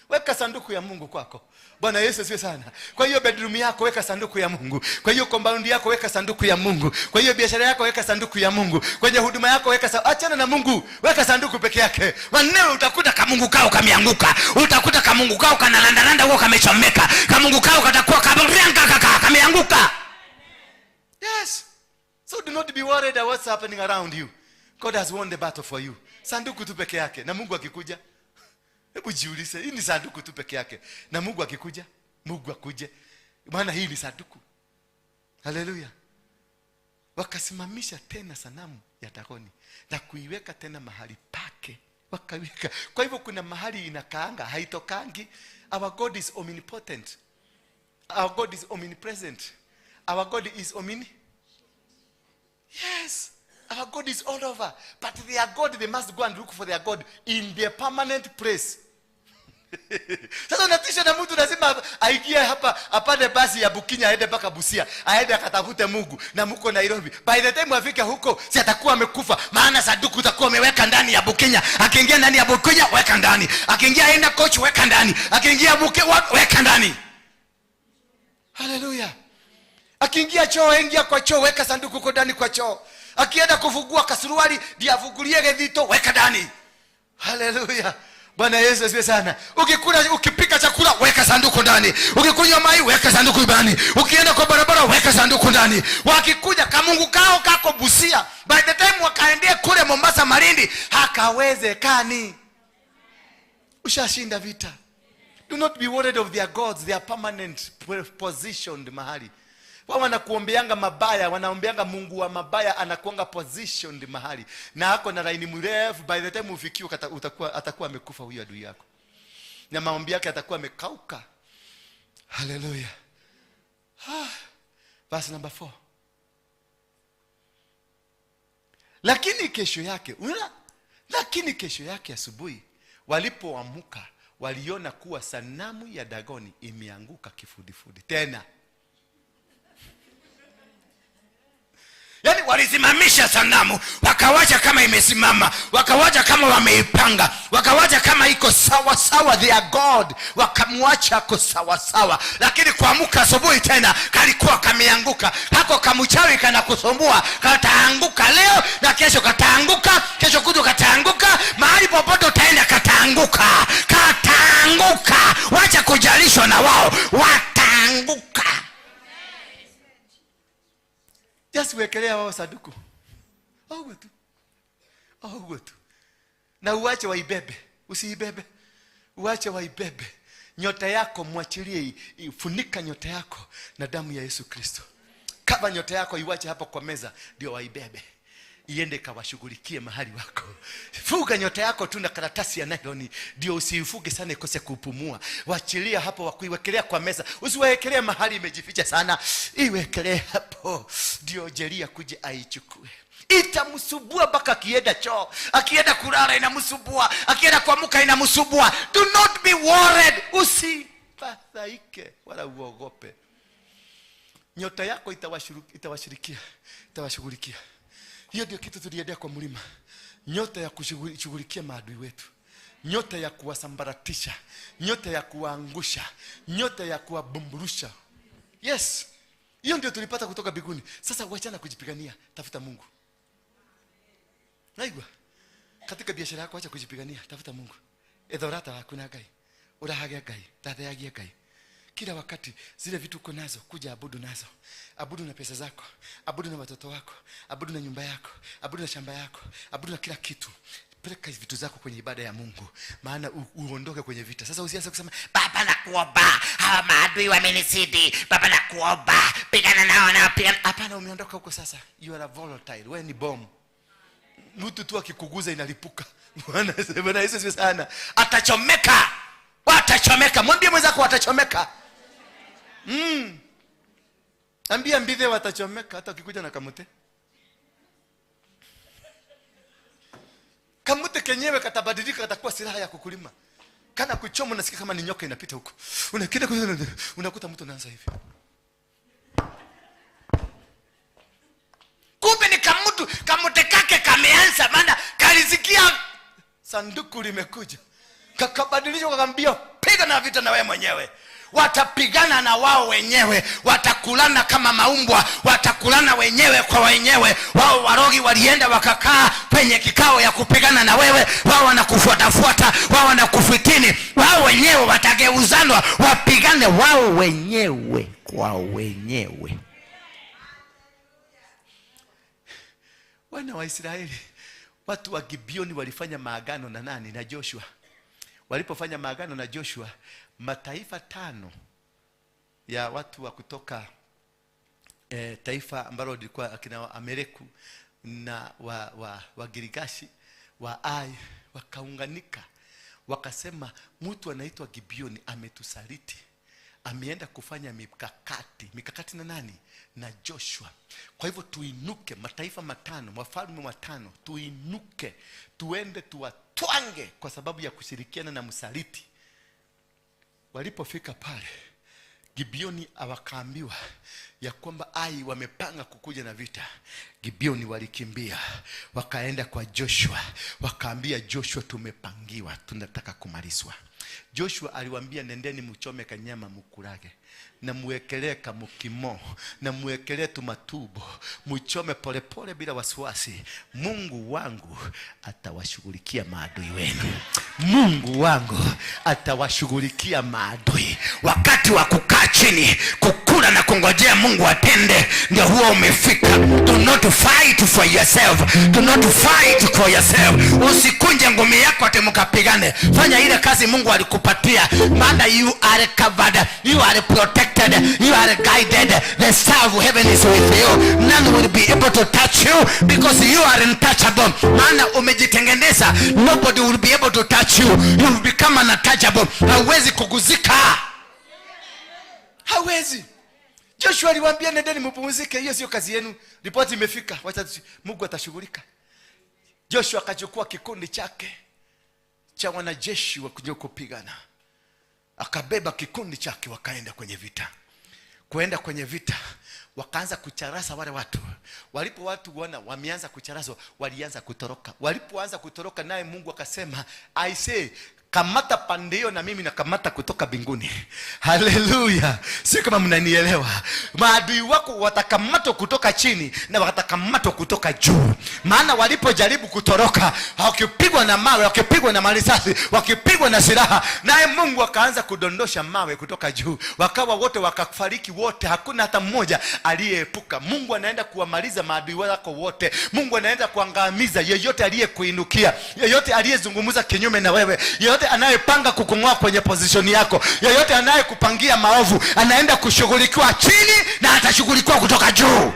Weka sanduku ya Mungu kwako. Bwana Yesu asifiwe sana. Kwa hiyo bedroom yako weka sanduku ya Mungu. Kwa hiyo compound yako weka sanduku ya Mungu. Kwa hiyo biashara yako weka sanduku ya Mungu. Kwenye huduma yako weka achana na Mungu, weka sanduku peke yake. Waneo utakuta kamungu kao kameanguka, utakuta kamungu kao kanalandalanda huko kamechomeka, kamungu kao katakuwa kaka kameanguka. Yes. So do not be worried about what's happening around you. God has won the battle for you. Sanduku tu peke yake. Na Mungu akikuja, hebu jiulize, hii ni sanduku tu peke yake. Na Mungu akikuja, Mungu akuje. Maana hii ni sanduku. Haleluya. Wakasimamisha tena sanamu ya Dagoni na kuiweka tena mahali pake. Wakaiweka. Kwa hivyo kuna mahali inakaanga, haitokangi. Our God is omnipotent. Our God is omnipresent. Our God is omni. Yes. Our God is all over. But their God, they must go and look for their God in their permanent place. Sasa unatisha na mtu lazima aingie hapa, apande basi ya Bukinya aende mpaka Busia, aende akatafute Mungu na mko Nairobi. By the time afike huko, si atakuwa amekufa, maana sanduku utakuwa umeweka ndani ya Bukinya. Akiingia ndani ya Bukinya, weka ndani. Akiingia enda coach, weka ndani. Akiingia Buke, weka ndani. Haleluya. Akiingia choo, ingia kwa choo, weka sanduku huko ndani kwa choo. Akienda kufungua kasuruali, ndiye afungulie gethito, weka ndani. Haleluya. Bwana Yesu asifiwe sana. Ukikula, ukipika chakula, weka sanduku ndani. Ukikunywa mai, weka sanduku ndani. Ukienda kwa barabara, weka sanduku ndani. Wakikuja kamungu kao kako Busia, by the time wakaendea kule Mombasa Malindi, hakawezekani. Ushashinda vita. Do not be worried of their gods, they are permanent positioned mahali. Wao wanakuombeanga mabaya, wanaombeanga Mungu wa mabaya, anakuanga positioned mahali. Na ako na laini mrefu, by the time ufikiwe atakuwa amekufa huyo adui yako. Na maombi yake atakuwa amekauka. Hallelujah. Verse number 4. Lakini kesho yake, unaona? Lakini kesho yake asubuhi walipoamka waliona kuwa sanamu ya Dagoni imeanguka kifudifudi tena. Yaani walisimamisha sanamu, wakawacha kama imesimama, wakawacha kama wameipanga, wakawacha kama iko sawa sawa, their God, wakamwacha ako sawa sawa. Lakini kuamka asubuhi tena kalikuwa kameanguka. Hako kamuchawi kanakusumbua, kataanguka leo na kesho kataanguka, kesho kutwa kataanguka, mahali popote utaenda kataanguka. Kataanguka. Wacha kujalishwa na wao, wataanguka. Just wekelea wao sanduku. Ogo tu. Ogo tu. Na uache waibebe. Usiibebe. Uache waibebe. Nyota yako mwachilie, funika nyota yako na damu ya Yesu Kristo. Kava nyota yako iwache hapo kwa meza ndio waibebe. Iende kawashughulikie mahali wako. Fuga nyota yako tu na karatasi ya nylon ndio usiifuge sana ikose kupumua. Wachilia hapo, wakuiwekelea kwa meza. Usiwekelee mahali imejificha sana. Iwekelee hapo ndio Jeria kuje aichukue. Itamsubua mpaka akienda choo, akienda kulala inamsubua, akienda kuamka inamsubua. Do not be worried. Usifadhaike wala uogope. Nyota yako itawashirikia, itawashughulikia. Hiyo ndio kitu tuliendea kwa mlima. Nyota ya kushughulikia maadui wetu. Nyota ya kuwasambaratisha, nyota ya kuwaangusha, nyota ya kuwabumburusha. Yes. Hiyo ndio tulipata kutoka mbinguni. Sasa wachana kujipigania, tafuta Mungu. Naigwa. Katika biashara yako acha kujipigania, tafuta Mungu. Edhorata hakuna Ngai. Urahagia Ngai, tathayagia Ngai. Kila wakati zile vitu uko nazo kuja abudu nazo. Abudu na pesa zako, abudu na watoto wako, abudu na nyumba yako, abudu na shamba yako, abudu na kila kitu. Peleka vitu zako kwenye ibada ya Mungu, maana uondoke kwenye vita. Sasa usianze kusema baba nakuomba, hawa maadui wamenizidi, baba nakuomba, pigana nao na pigana. Hapana, umeondoka huko sasa. You are a volatile. Wewe ni bomb. Mtu tu akikuguza inalipuka. Bwana Yesu asifiwe sana. Atachomeka. Watachomeka. Mwambie mwenzako watachomeka. Ambia mbithe watachomeka hata ukikuja na kamute. Kamute kenyewe katabadilika, katakuwa silaha ya kukulima. Kana kuchoma, unasikia kama ni nyoka inapita huko. Unakwenda, unakuta mtu anaanza hivi. Kumbe ni kamutu kamutekake kameanza, maana kalisikia sanduku limekuja, kakabadilishwa, kakamwambia piga na vita na wewe mwenyewe. Watapigana na wao wenyewe, watakulana kama maumbwa, watakulana wenyewe kwa wenyewe. Wao warogi walienda wakakaa kwenye kikao ya kupigana na wewe, wao wanakufuatafuata, wao wanakufitini, wao wenyewe watageuzanwa, wapigane wao wenyewe kwa wenyewe. Wana wa Israeli, watu wa Gibeoni walifanya maagano na nani? Na Joshua. Walipofanya maagano na Joshua, mataifa 5 ya watu wa kutoka taifa ambalo lilikuwa akina Amaleku na wa Girigashi wa Ai, wakaunganika wakasema, mtu anaitwa Gibeoni ametusaliti, ameenda kufanya mikakati. Mikakati na nani? Na Joshua. Kwa hivyo tuinuke, mataifa 5, wafalme 5, tuinuke tuende tuwatwange kwa sababu ya kushirikiana na msaliti. Walipofika pale Gibeoni wakaambiwa ya kwamba Ai wamepanga kukuja na vita. Gibeoni walikimbia wakaenda kwa Joshua, wakaambia Joshua, tumepangiwa, tunataka kumalizwa. Joshua aliwaambia, nendeni mchome kanyama mkulage, na muwekelee kamukimo, na muwekelee tumatubo, mchome polepole bila wasiwasi. Mungu wangu atawashughulikia maadui wenu. Mungu wangu atawashughulikia maadui. Wakati wa kukaa chini kukula na kungojea Mungu atende ndio huo umefika. Do not fight for yourself. Do not fight for yourself. Usikunje ngumi yako ati mkapigane. Fanya ile kazi Mungu alikupatia, maana you are covered, you are protected, you are guided. The star of heaven is with you. None will be able to touch you because you are untouchable. Maana umejitengeneza, nobody will be able to touch you. You will become untouchable. Hauwezi kuguzika, hawezi. Joshua aliwaambia, nendeni mpumzike, hiyo sio kazi yenu. Ripoti imefika, wacha Mungu atashughulika. Joshua akachukua kikundi chake cha wanajeshi wa kuja kupigana, akabeba kikundi chake, wakaenda kwenye vita. Kuenda kwenye vita, wakaanza kucharasa wale watu. Walipo watu wana wameanza kucharaswa, walianza kutoroka. Walipoanza kutoroka, naye Mungu akasema, I say, kamata pande hiyo na mimi nakamata kutoka mbinguni. Haleluya! Sio kama mnanielewa. Maadui wako watakamatwa kutoka chini na watakamatwa kutoka juu. Maana walipojaribu kutoroka, wakipigwa na mawe, wakipigwa na marisasi, wakipigwa na silaha, naye Mungu akaanza kudondosha mawe kutoka juu. Wakawa wote wakafariki wote, hakuna hata mmoja aliyeepuka. Mungu anaenda kuwamaliza maadui wako wote. Mungu anaenda kuangamiza yeyote aliyekuinukia, yeyote aliyezungumza kinyume na wewe, yeyote anayepanga kukung'oa kwenye position yako, yeyote anayekupangia maovu, anaenda kushughulikiwa chini na atashughulikiwa kutoka juu.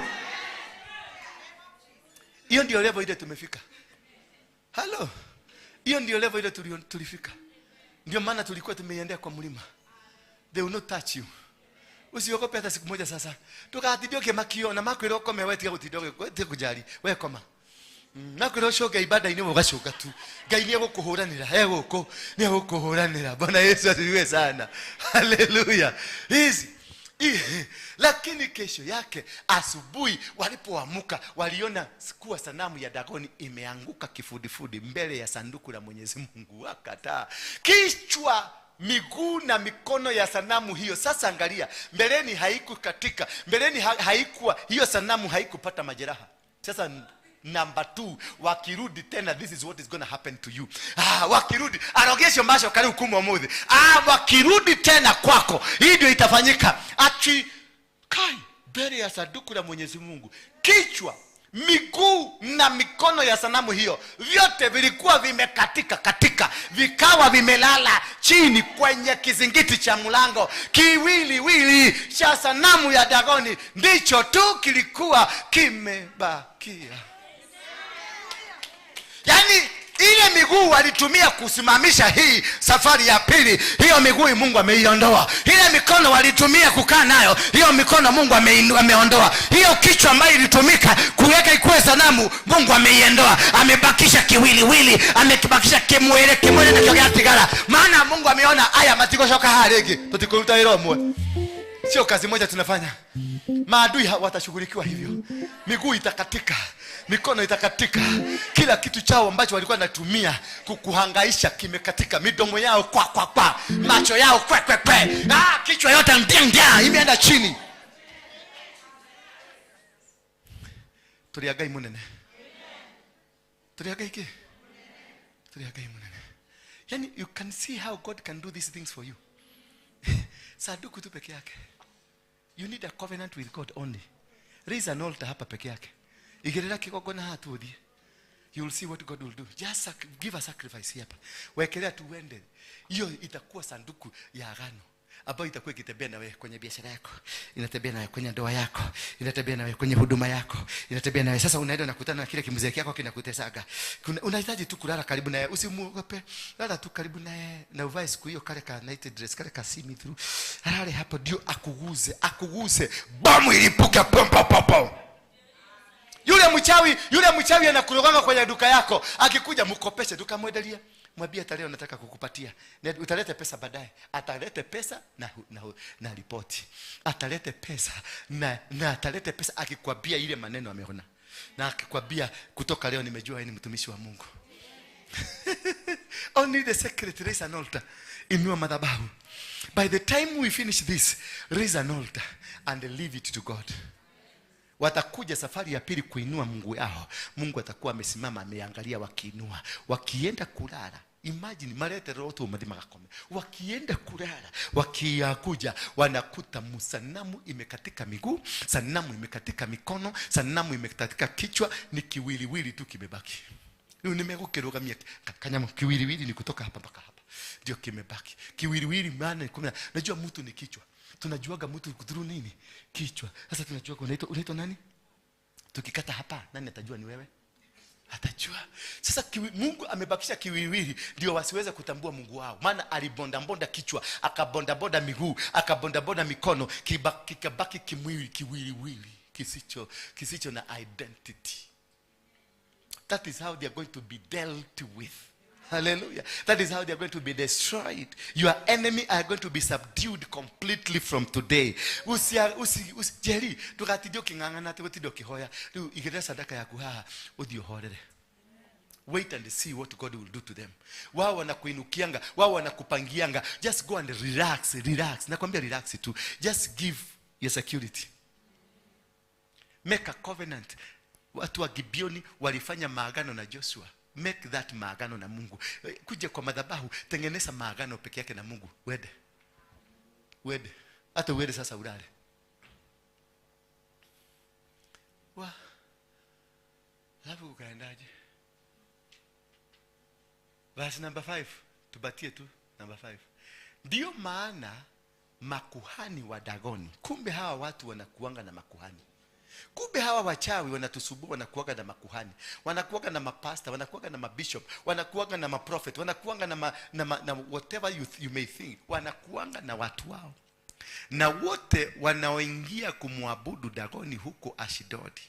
Hiyo ndio level ile tumefika. Hello. Hiyo ndio level ile tulifika. Ndio maana tulikuwa tumeiendea kwa mlima. They will not touch you. Usiogope hata siku moja sasa. Tukatindio kimakio na makwira ukome wewe tiga gutinda tiga kujali. Wewe koma. Nakwira ucoke ibada-inĩ ũgacoka tu. Ngai nĩ egũkũhũranĩra, egũkũ, nĩ egũkũhũranĩra. Bwana Yesu asifiwe sana. Haleluya. Hizi lakini kesho yake asubuhi walipoamka waliona kuwa sanamu ya Dagoni imeanguka kifudifudi mbele ya sanduku la Mwenyezi Mungu. Wakataa. Kichwa, miguu na mikono ya sanamu hiyo. Sasa angalia, mbeleni haikukatika, mbeleni haikuwa hiyo sanamu haikupata majeraha. Sasa number 2, wakirudi tena, this is what is going to happen to you. Wakirudi, arogesho masho kali hukumu wa mudhi. Wakirudi tena kwako, hii ndio itafanyika. Ati kai mbele ya sanduku la Mwenyezi Mungu, kichwa, miguu na mikono ya sanamu hiyo vyote vilikuwa vimekatika katika, vikawa vimelala chini kwenye kizingiti cha mlango. Kiwiliwili cha sanamu ya Dagoni ndicho tu kilikuwa kimebakia. Yaani ile Miguu walitumia kusimamisha hii safari ya pili, hiyo miguu Mungu ameiondoa. Ile mikono walitumia kukaa nayo, hiyo mikono Mungu ameondoa. Hiyo kichwa ambayo ilitumika kuweka ikuwe sanamu, Mungu ameiondoa. Amebakisha kiwiliwili, amekibakisha kimwele kimwele nakio gĩatigara, maana Mungu ameona aya matigocoka haha rĩngĩ, tũtikũruta wĩra ũmwe. Sio kazi moja tunafanya. Maadui watashughulikiwa hivyo. Miguu itakatika, mikono itakatika, kila kitu chao ambacho walikuwa wanatumia kukuhangaisha kimekatika. Midomo yao kwa kwa kwa, macho yao kwe kwe kwe, kichwa yote ndia ndia imeenda chini. Tũrĩ a Ngai mũnene. Tũrĩ a Ngai kĩ? Tũrĩ a Ngai mũnene. Yani you can see how God can do these things for you. Sanduku tu peke yake. You need a covenant with God only. Raise an altar hapa peke yake. Igirira kigongona haha tu uthie. You will see what God will do. Just give a sacrifice hapa. Wekelea tu uende. Hiyo itakuwa sanduku ya agano ambayo itakuwa ikitembea na wewe kwenye biashara yako, inatembea na wewe kwenye ndoa yako, inatembea na wewe kwenye huduma yako, inatembea na wewe. Sasa unaenda unakutana na kile kimzee chako kinakutesaga. Unahitaji tu kulala karibu naye, usimuogope. Lala tu karibu naye na uvae siku hiyo kale ka night dress, kale ka see me through. Alale hapo ndio akuguze, akuguze. Bomu ilipuke, pom pom pom pom. Yule mchawi anakuroganga kwenye duka yako. Akikuja mkopeshe duka, mwendelie. Mwambie hata leo nataka kukupatia. Na utalete pesa baadaye. Atalete pesa na ripoti. Atalete pesa na atalete pesa akikwambia ile maneno ameona. Na akikwambia kutoka leo nimejua wewe ni mtumishi wa Mungu. Only the secret, raise an altar. Inua madhabahu. By the time we finish this, raise an altar and leave it to God. Watakuja safari ya pili kuinua Mungu yao. Mungu atakuwa amesimama ameangalia wakiinua. Wakienda kulala. Imagine marete roho tu mathi magakome. Wakienda kulala, wakiakuja wanakuta sanamu imekatika miguu, sanamu imekatika mikono, sanamu imekatika kichwa, ni kiwiliwili tu kimebaki. Leo nimegukirugamia kanyama kiwiliwili ni kutoka hapa mpaka hapa. Ndio kimebaki. Kiwiliwili maana ni kumi na, najua mtu ni kichwa. Tunajuaga mtu kudhuru nini? Kichwa. Sasa tunajua unaitwa nani? Tukikata hapa, nani atajua ni wewe? Atajua. Sasa Mungu amebakisha kiwiliwili ndio wasiweze kutambua Mungu wao. Maana alibonda bonda kichwa, akabonda bonda miguu, akabonda bonda mikono, kikabaki kimwili, kiwiliwili, kisicho na identity. That is how they are going to be dealt with. Hallelujah. That is how they are going to be destroyed. Your enemy are going to be subdued completely from today. Usi, Jerry, ndũgatinde ũkĩng'ang'ana atĩ gũtinda ũkĩhoya. Rĩu igĩrĩra sadaka yaku haha, ũthiĩ ũhorere. Wait and see what God will do to them. Wao wanakuinukianga, wao wanakupangianga. Just go and relax, relax. Nakwambia relax tu. Just give your security. Make a covenant. Watu wa Gibeoni walifanya maagano na Joshua. Make that maagano na Mungu. Kuja kwa madhabahu, tengeneza maagano peke yake na Mungu. Wede. Wede. Hata uende sasa ulale. Wa. Alafu ukaendaje? Verse number 5. Tubatie tu number 5. Ndio maana makuhani wa Dagoni. Kumbe hawa watu wanakuanga na makuhani. Kumbe hawa wachawi wanatusumbua, wanakuanga na makuhani, wanakuanga na mapasta, wanakuanga na mabishop, wanakuanga na maprophet, wanakuanga na whatever you may think, wanakuanga na watu wao. Na wote wanaoingia kumwabudu Dagoni huko Ashdodi,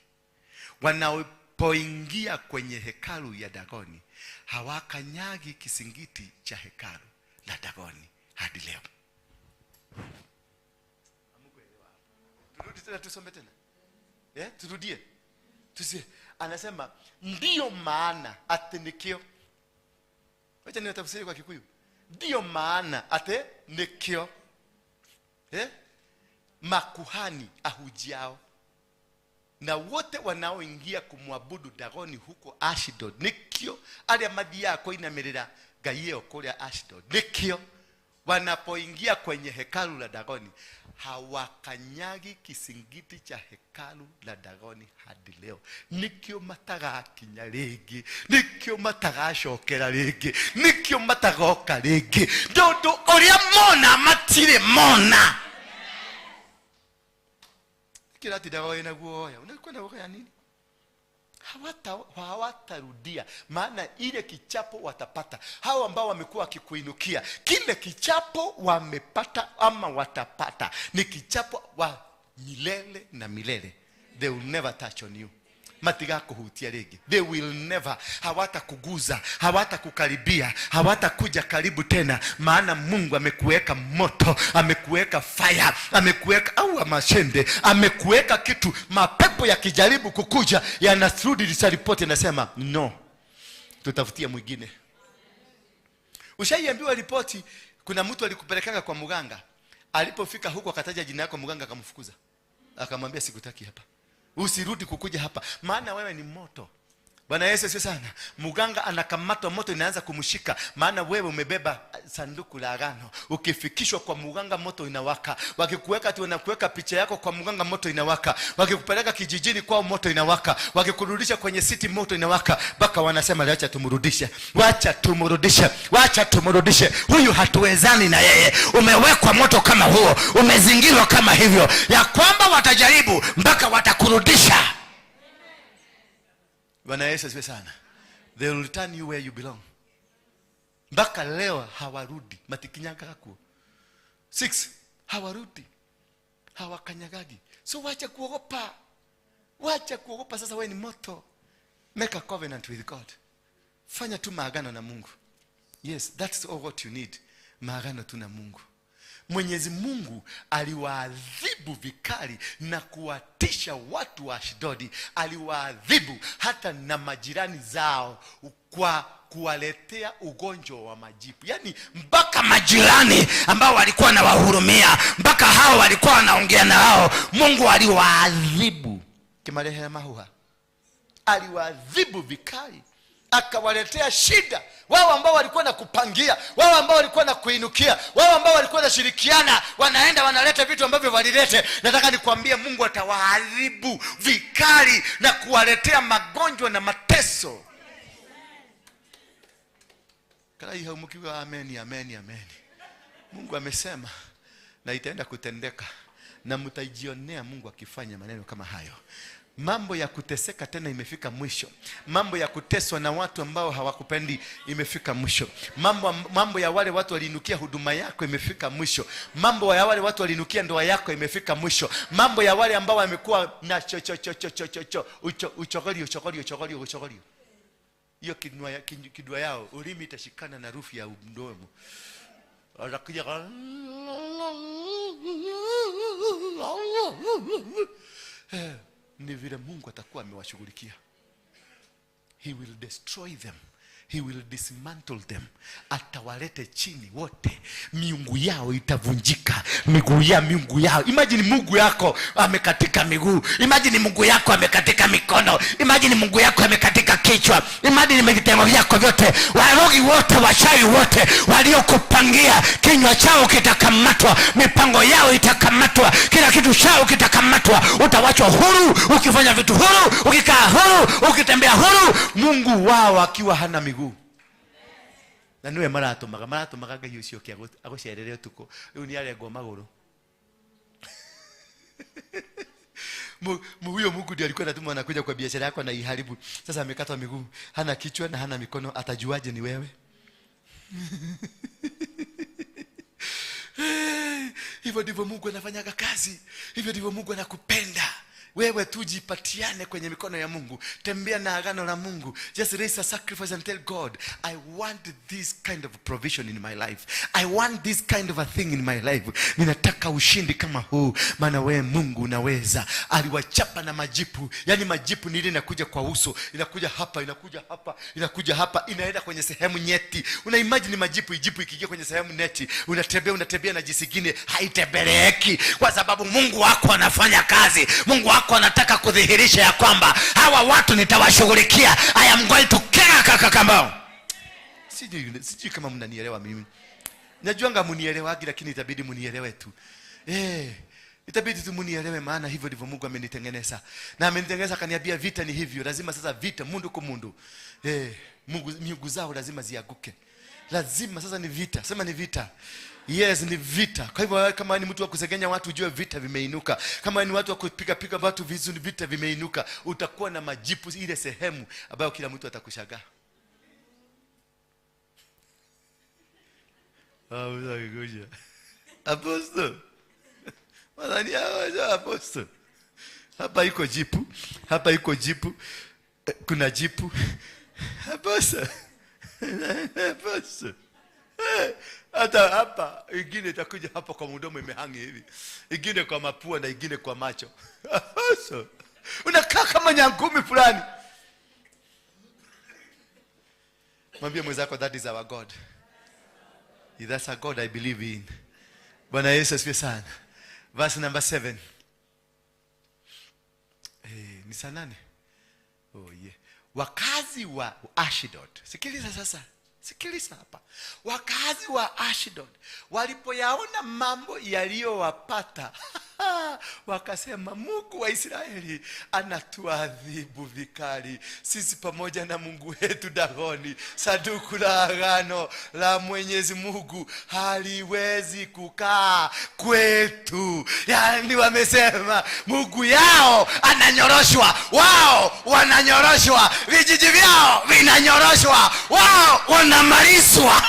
wanapoingia kwenye hekalu ya Dagoni, hawakanyagi kisingiti cha hekalu la Dagoni hadi leo. Turudi tena tusome tena. Turudie. Tusie. Anasema ndio maana ate nikio. Wacha ni tafsiri kwa Kikuyu. Ndio maana ate nikio. Makuhani ahujiao na wote wanaoingia kumwabudu Dagoni huko Ashdod nikio aria mathiaga kuinamirira ngai ĩyo kũrĩa Ashdod nikio wanapoingia kwenye hekalu la Dagoni hawakanyagi kisingiti cha hekalu la Dagoni hadi leo. Nikio matagakinya rĩngĩ, nikio matagacokera rĩngĩ, nikio matagoka rĩngĩ. Ndũndũ ũrĩa mona matirĩ mona. Kila tindaga wĩna guoya. Unakuwa na guoya nini? Hawatarudia, maana ile kichapo watapata. Hao ambao wamekuwa wakikuinukia, kile kichapo wamepata ama watapata ni kichapo wa milele na milele. They will never touch on you. Matigakuhutia rĩngĩ. They will never. Hawatakuguza, hawatakukaribia, hawatakuja karibu tena, maana Mungu amekuweka moto, amekuweka fire, amekuweka au amashende, amekuweka kitu. Mapepo yakijaribu kukuja yanarudi ripoti, yanasema no, tutafutia mwingine. Ushaiambiwa ripoti, kuna mtu alikupelekanga kwa mganga, alipofika huko akataja jina yako, mganga akamfukuza, akamwambia sikutaki hapa, usirudi kukuja hapa, maana wewe ni moto. Bwana Yesu asifiwe sana. Mganga anakamatwa, moto inaanza kumshika, maana wewe umebeba sanduku la agano. Ukifikishwa kwa mganga, moto inawaka. Wakikuweka tu, wanakuweka picha yako kwa mganga, moto inawaka. Wakikupeleka kijijini kwao, moto inawaka. Wakikurudisha kwenye city, moto inawaka. Mpaka wanasema wacha tumrudishe, wacha tumrudishe, wacha tumrudishe, huyu hatuwezani na yeye. Umewekwa moto kama huo, umezingirwa kama hivyo, ya kwamba watajaribu mpaka watakurudisha. Bwana Yesu asifiwe sana. They will return you where you belong. Mpaka leo hawarudi. Matikinyanga hakuo. 6 hawarudi. Hawakanyagagi. So wacha kuogopa. Wacha kuogopa, sasa wewe ni moto. Make a covenant with God. Fanya tu maagano na Mungu. Yes, that's all what you need. Maagano tu na Mungu. Mwenyezi Mungu aliwaadhibu vikali na kuwatisha watu wa Ashdodi. Aliwaadhibu hata na majirani zao kwa kuwaletea ugonjwa wa majipu. Yaani mpaka majirani ambao walikuwa na wahurumia, mpaka hao walikuwa wanaongea na hao, Mungu aliwaadhibu. Kimarehema mahuha. Aliwaadhibu vikali, akawaletea shida wao ambao walikuwa na kupangia, wao ambao walikuwa na kuinukia, wao ambao walikuwa na shirikiana, wanaenda wanaleta vitu ambavyo walilete. Nataka nikwambie, Mungu atawaadhibu vikali na kuwaletea magonjwa na mateso. Kai haumukiwa amen, amen, amen. Mungu amesema na itaenda kutendeka, na mtajionea Mungu akifanya maneno kama hayo. Mambo ya kuteseka tena imefika mwisho. Mambo ya kuteswa na watu ambao hawakupendi imefika mwisho. Mambo ya wale watu waliinukia huduma yako imefika mwisho. Mambo ya wale watu waliinukia ndoa yako imefika mwisho. Mambo ya wale ambao wamekuwa na cho cho cho cho cho cho cho uchogoli uchogoli uchogoli uchogoli. Hiyo kidwa yao ulimi itashikana na rufu ya mdomo. Watakuja ni vile Mungu atakuwa amewashughulikia. He will destroy them. He will dismantle them. Atawalete chini wote. Miungu yao itavunjika. Miguu ya miungu yao. Imagine Mungu yako amekatika miguu. Imagine Mungu yako amekatika mikono. Imagine Mungu yako amekatika kichwa. Imagine vitengo vyako vyote. Warogi wote, washawi wote waliokupangia, kinywa chao kitakamatwa, mipango yao itakamatwa, kila kitu chao kitakamatwa. Utawachwa huru, ukifanya vitu huru, ukikaa huru, ukitembea huru. Mungu wao akiwa hana miguu. Na niwe maratumaga Ngai ucio kia agucerere utuku riu ni arengwo maguru. Huyo Mungu ndiye alikuwa anatuma anakuja kwa biashara yako na iharibu. Sasa amekatwa miguu, hana kichwa na hana mikono, atajuaje ni wewe? Hivyo ndivyo Mungu anafanyaga kazi. Hivyo ndivyo Mungu anakupenda. Wewe tu jipatiane kwenye mikono ya Mungu. Tembea na agano la Mungu. Just raise a sacrifice and tell God, I want this kind of provision in my life. I want this kind of a thing in my life. Ninataka ushindi kama huu, maana wewe Mungu unaweza. Aliwachapa na majipu. Yaani majipu ni ile inakuja kwa uso, inakuja hapa, inakuja hapa, inakuja hapa, inaenda kwenye sehemu nyeti. Una imagine majipu, ijipu ikiingia kwenye sehemu nyeti, unatembea unatembea na jisigine haitembeleki, kwa sababu Mungu wako anafanya kazi. Mungu wako anataka kudhihirisha ya kwamba hawa watu nitawashughulikia. I am going to care kakakambao. Sijui kama mnanielewa mimi. Najuanga mnielewagi, lakini itabidi mnielewe tu. Itabidi tu mnielewe, maana hivyo ndivyo Mungu amenitengeneza. Na amenitengeneza akaniambia vita ni hivyo, lazima sasa vita mundu kwa mundu. Mungu miungu zao lazima zianguke. Lazima sasa ni vita. Sema ni vita. Yes, ni vita. Kwa hivyo kama ni mtu wa kusegenya watu, ujue vita vimeinuka. Kama ni watu wa kupiga piga watu vizuri, vita vimeinuka. Utakuwa na majipu ile sehemu ambayo kila mtu atakushangaa. Apostle. Apostle. Hapa iko jipu, hapa iko jipu, kuna jipu. Apostle. Apostle. Hata hapa ingine itakuja hapa kwa mdomo imehangi hivi, ingine kwa mapua na ingine kwa macho. Apostle. Unakaa kama nyangumi fulani. Mwambie mwenzako, that is our God. That's a God I believe in. Bwana Yesu asifiwe sana. Verse number 7. Ni saa 8. Oh yeah. Wakazi wa Ashdod. Sikiliza sasa. Sikiliza hapa. Wakazi wa Ashdod walipoyaona mambo yaliyowapata, wakasema, Mungu wa Israeli anatuadhibu vikali, sisi pamoja na Mungu wetu Dagoni. Sanduku la agano la Mwenyezi Mungu haliwezi kukaa kwetu. Yaani wamesema Mungu yao ananyoroshwa, wao wananyoroshwa, vijiji vyao vinanyoroshwa, wao wanamalizwa.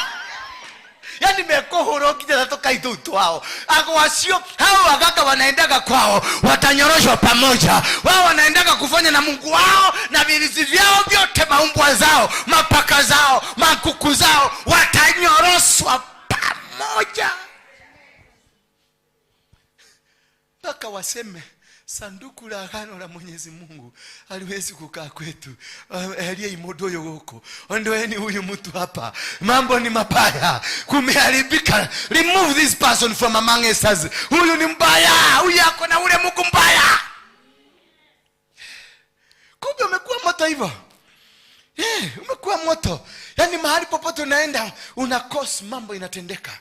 Yaani mekohoro kijana toka itutu wao. Ako wasio hao waganga wanaendaga kwao, watanyoroshwa pamoja. Wao wanaendaga kufanya na Mungu wao na vilizi vyao vyote, maumbwa zao, mapaka zao, makuku zao, watanyoroshwa pamoja. Mpaka waseme sanduku la agano la Mwenyezi Mungu haliwezi kukaa kwetu. Aliye imodo yoko. Ondoeni huyu mtu hapa. Mambo ni mabaya. Kumeharibika. Remove this person from among us. Huyu ni mbaya. Huyu ako na ule Mungu mbaya. Kumbe umekuwa moto hivyo. Umekuwa moto. Yaani mahali popote unaenda unakosa mambo inatendeka.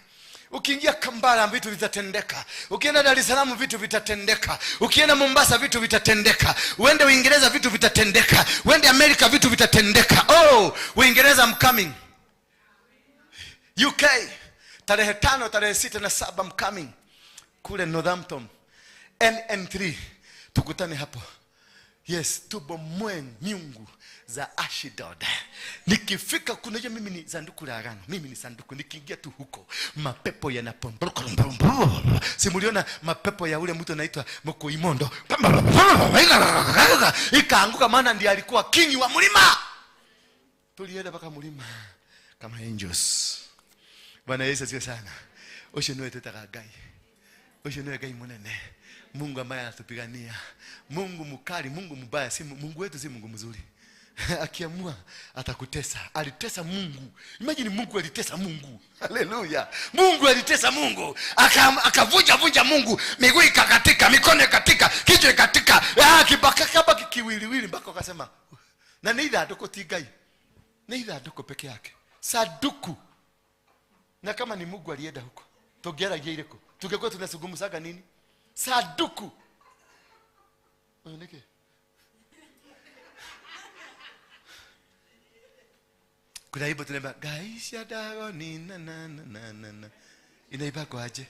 Ukiingia Kampala vitu vitatendeka. Ukienda Dar es Salaam vitu vitatendeka. Ukienda Mombasa vitu vitatendeka. Uende Uingereza vitu vitatendeka. Uende Amerika vitu vitatendeka. Oh, Uingereza I'm coming. UK tarehe 5, tarehe 6 na 7 I'm coming. Kule Northampton. NN3 tukutane hapo. Yes, tubomoe miungu za Ashdod. Nikifika kuna hiyo, mimi ni sanduku la agano. Mimi ni sanduku. Nikiingia tu huko mapepo yanapomboka. Simuliona mapepo ya ule mtu anaitwa Mokoimondo. Ikaanguka, maana ndiye alikuwa king wa mlima. Tulienda mpaka mlima kama angels. Bwana Yesu asifiwe sana. Osho niwe tutaka Ngai. Osho niwe Ngai munene. Mungu ambaye anatupigania. Mungu mkali, Mungu mbaya, si Mungu wetu, si Mungu mzuri. Akiamua atakutesa. Alitesa Mungu. Imagine Mungu alitesa Mungu. Haleluya. Mungu alitesa Mungu. Akavunja vunja Mungu. Miguu ikakatika, mikono ikakatika, kichwa ikakatika. Kibaka kaba kikiwiliwili mpaka akasema, na ni ithandũkũ ti Ngai. Ni ithandũkũ peke yake. Sanduku. Na kama ni Mungu alienda huko, tũngĩaragia irĩkũ? Tungekuwa tunazungumzaga nini? Sanduku. Wewe niki? Kuna wimbo tunaimba Gaisha Dagoni na na na na na. Inaimba kwa aje?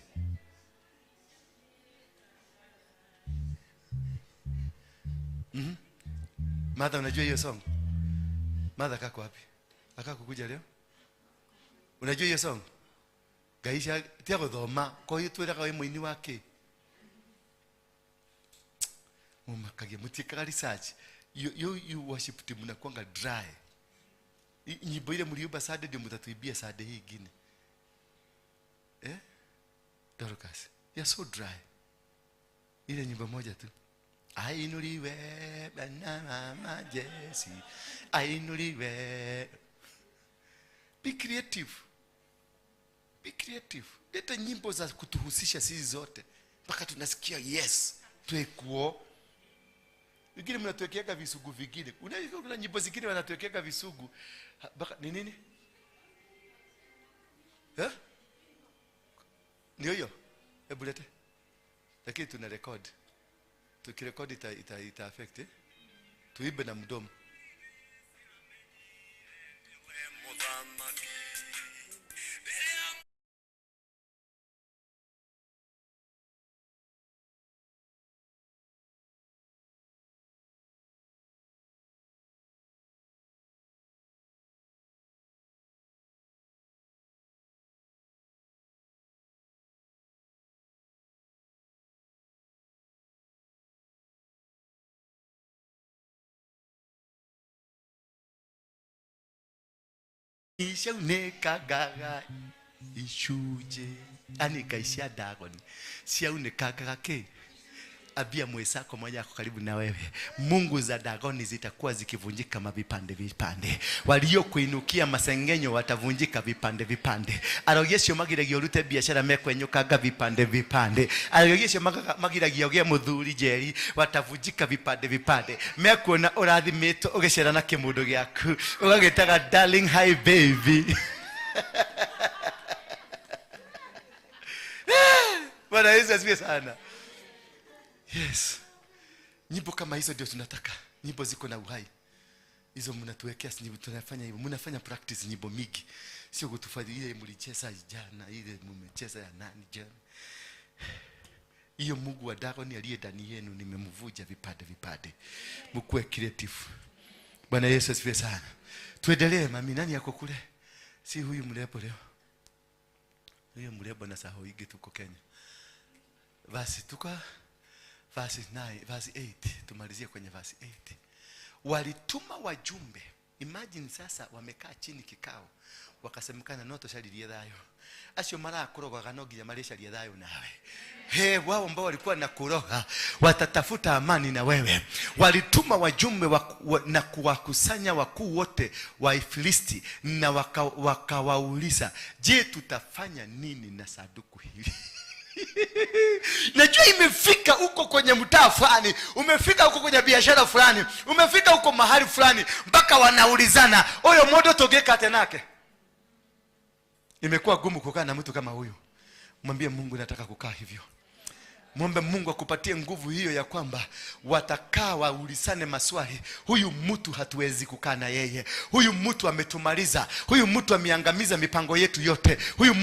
Martha, unajua hiyo song? Martha kako wapi? Akakukuja leo? Unajua hiyo song? Gaisha tia guthoma kwa hiyo twiraga we muini wake. Mumakagia mutiekaga research. You worship team mnakuanga dry. Nyimbo ile mliimba Sunday ndio mtatuibia Sunday hii ingine. Dorcas, you are so dry. Ile nyimbo moja tu. Ainuliwe Bwana mama Jesi. Ainuliwe. Be creative. Be creative. Leta nyimbo za kutuhusisha sisi zote. Mpaka tunasikia yes, tuwekuo. Wengine mnatuwekeaga visugu vingine. Unajua kuna nyimbo zingine wanatuwekeaga visugu. Mpaka ni nini? Ndio hiyo. Hebu lete. Lakini tuna record. Tukirekodi ita affect, eh? Tuibe na mdomo. Ciaunĩkangaga icunjĩ, yani ngai cia Dagoni ciaunĩkangaga kĩ? Ambia mwenzako mmoja ako karibu na wewe, mungu za Dagoni zitakuwa zikivunjika mavipande vipande. Waliokuinukia masengenyo watavunjika vipande vipande. Arogi acio magiragia urute biashara mekwenyũkanga vipande vipande. Arogi acio magiragia ũgĩe mũthuri njeri watavunjika vipande vipande. Mekuona ũrathimĩtwo ũgĩcera na kĩmũndũ gĩaku ũgagĩtaga darling hi baby. Bwana Yesu asifiwe sana. Yes. Nyimbo kama hizo ndio tunataka. Nyimbo ziko na uhai. Hizo mnatuwekea, nyimbo tunafanya hivyo. Mnafanya practice nyimbo mingi. Sio kutufanya ile mlicheza jana, ile mmecheza ya nani jana. Hiyo Mungu wa Dagoni aliye ndani yenu nimemvunja vipande vipande. Mkuwe creative. Bwana Yesu asifiwe sana. Tuendelee mami, nani yako kule? Si huyu mrembo leo. Huyu mrembo na saho ingi tuko Kenya. Basi tuka verse 9, verse 8. Tumalizie kwenye verse 8. Walituma wajumbe. Imagine sasa wamekaa chini kikao. Wakasemekana no tucaririe thayo. Acio marakurogaga no nginya maricarie thayo nawe. He, wao ambao walikuwa na kuroga watatafuta amani na wewe. Walituma wajumbe na kuwakusanya wakuu wote wa Filisti na wakawauliza, je, tutafanya nini na sanduku hili? Najua imefika huko kwenye mtaa fulani, umefika huko kwenye biashara fulani, umefika huko mahali fulani, mpaka wanaulizana, oyo modo togeka tenake. Imekuwa gumu kukaa na mtu kama huyu. Mwambie Mungu nataka kukaa hivyo. Mwombe Mungu akupatie nguvu hiyo ya kwamba watakaa waulizane maswali. Huyu mtu hatuwezi kukaa na yeye. Huyu mtu ametumaliza. Huyu mtu ameangamiza mipango yetu yote. Huyu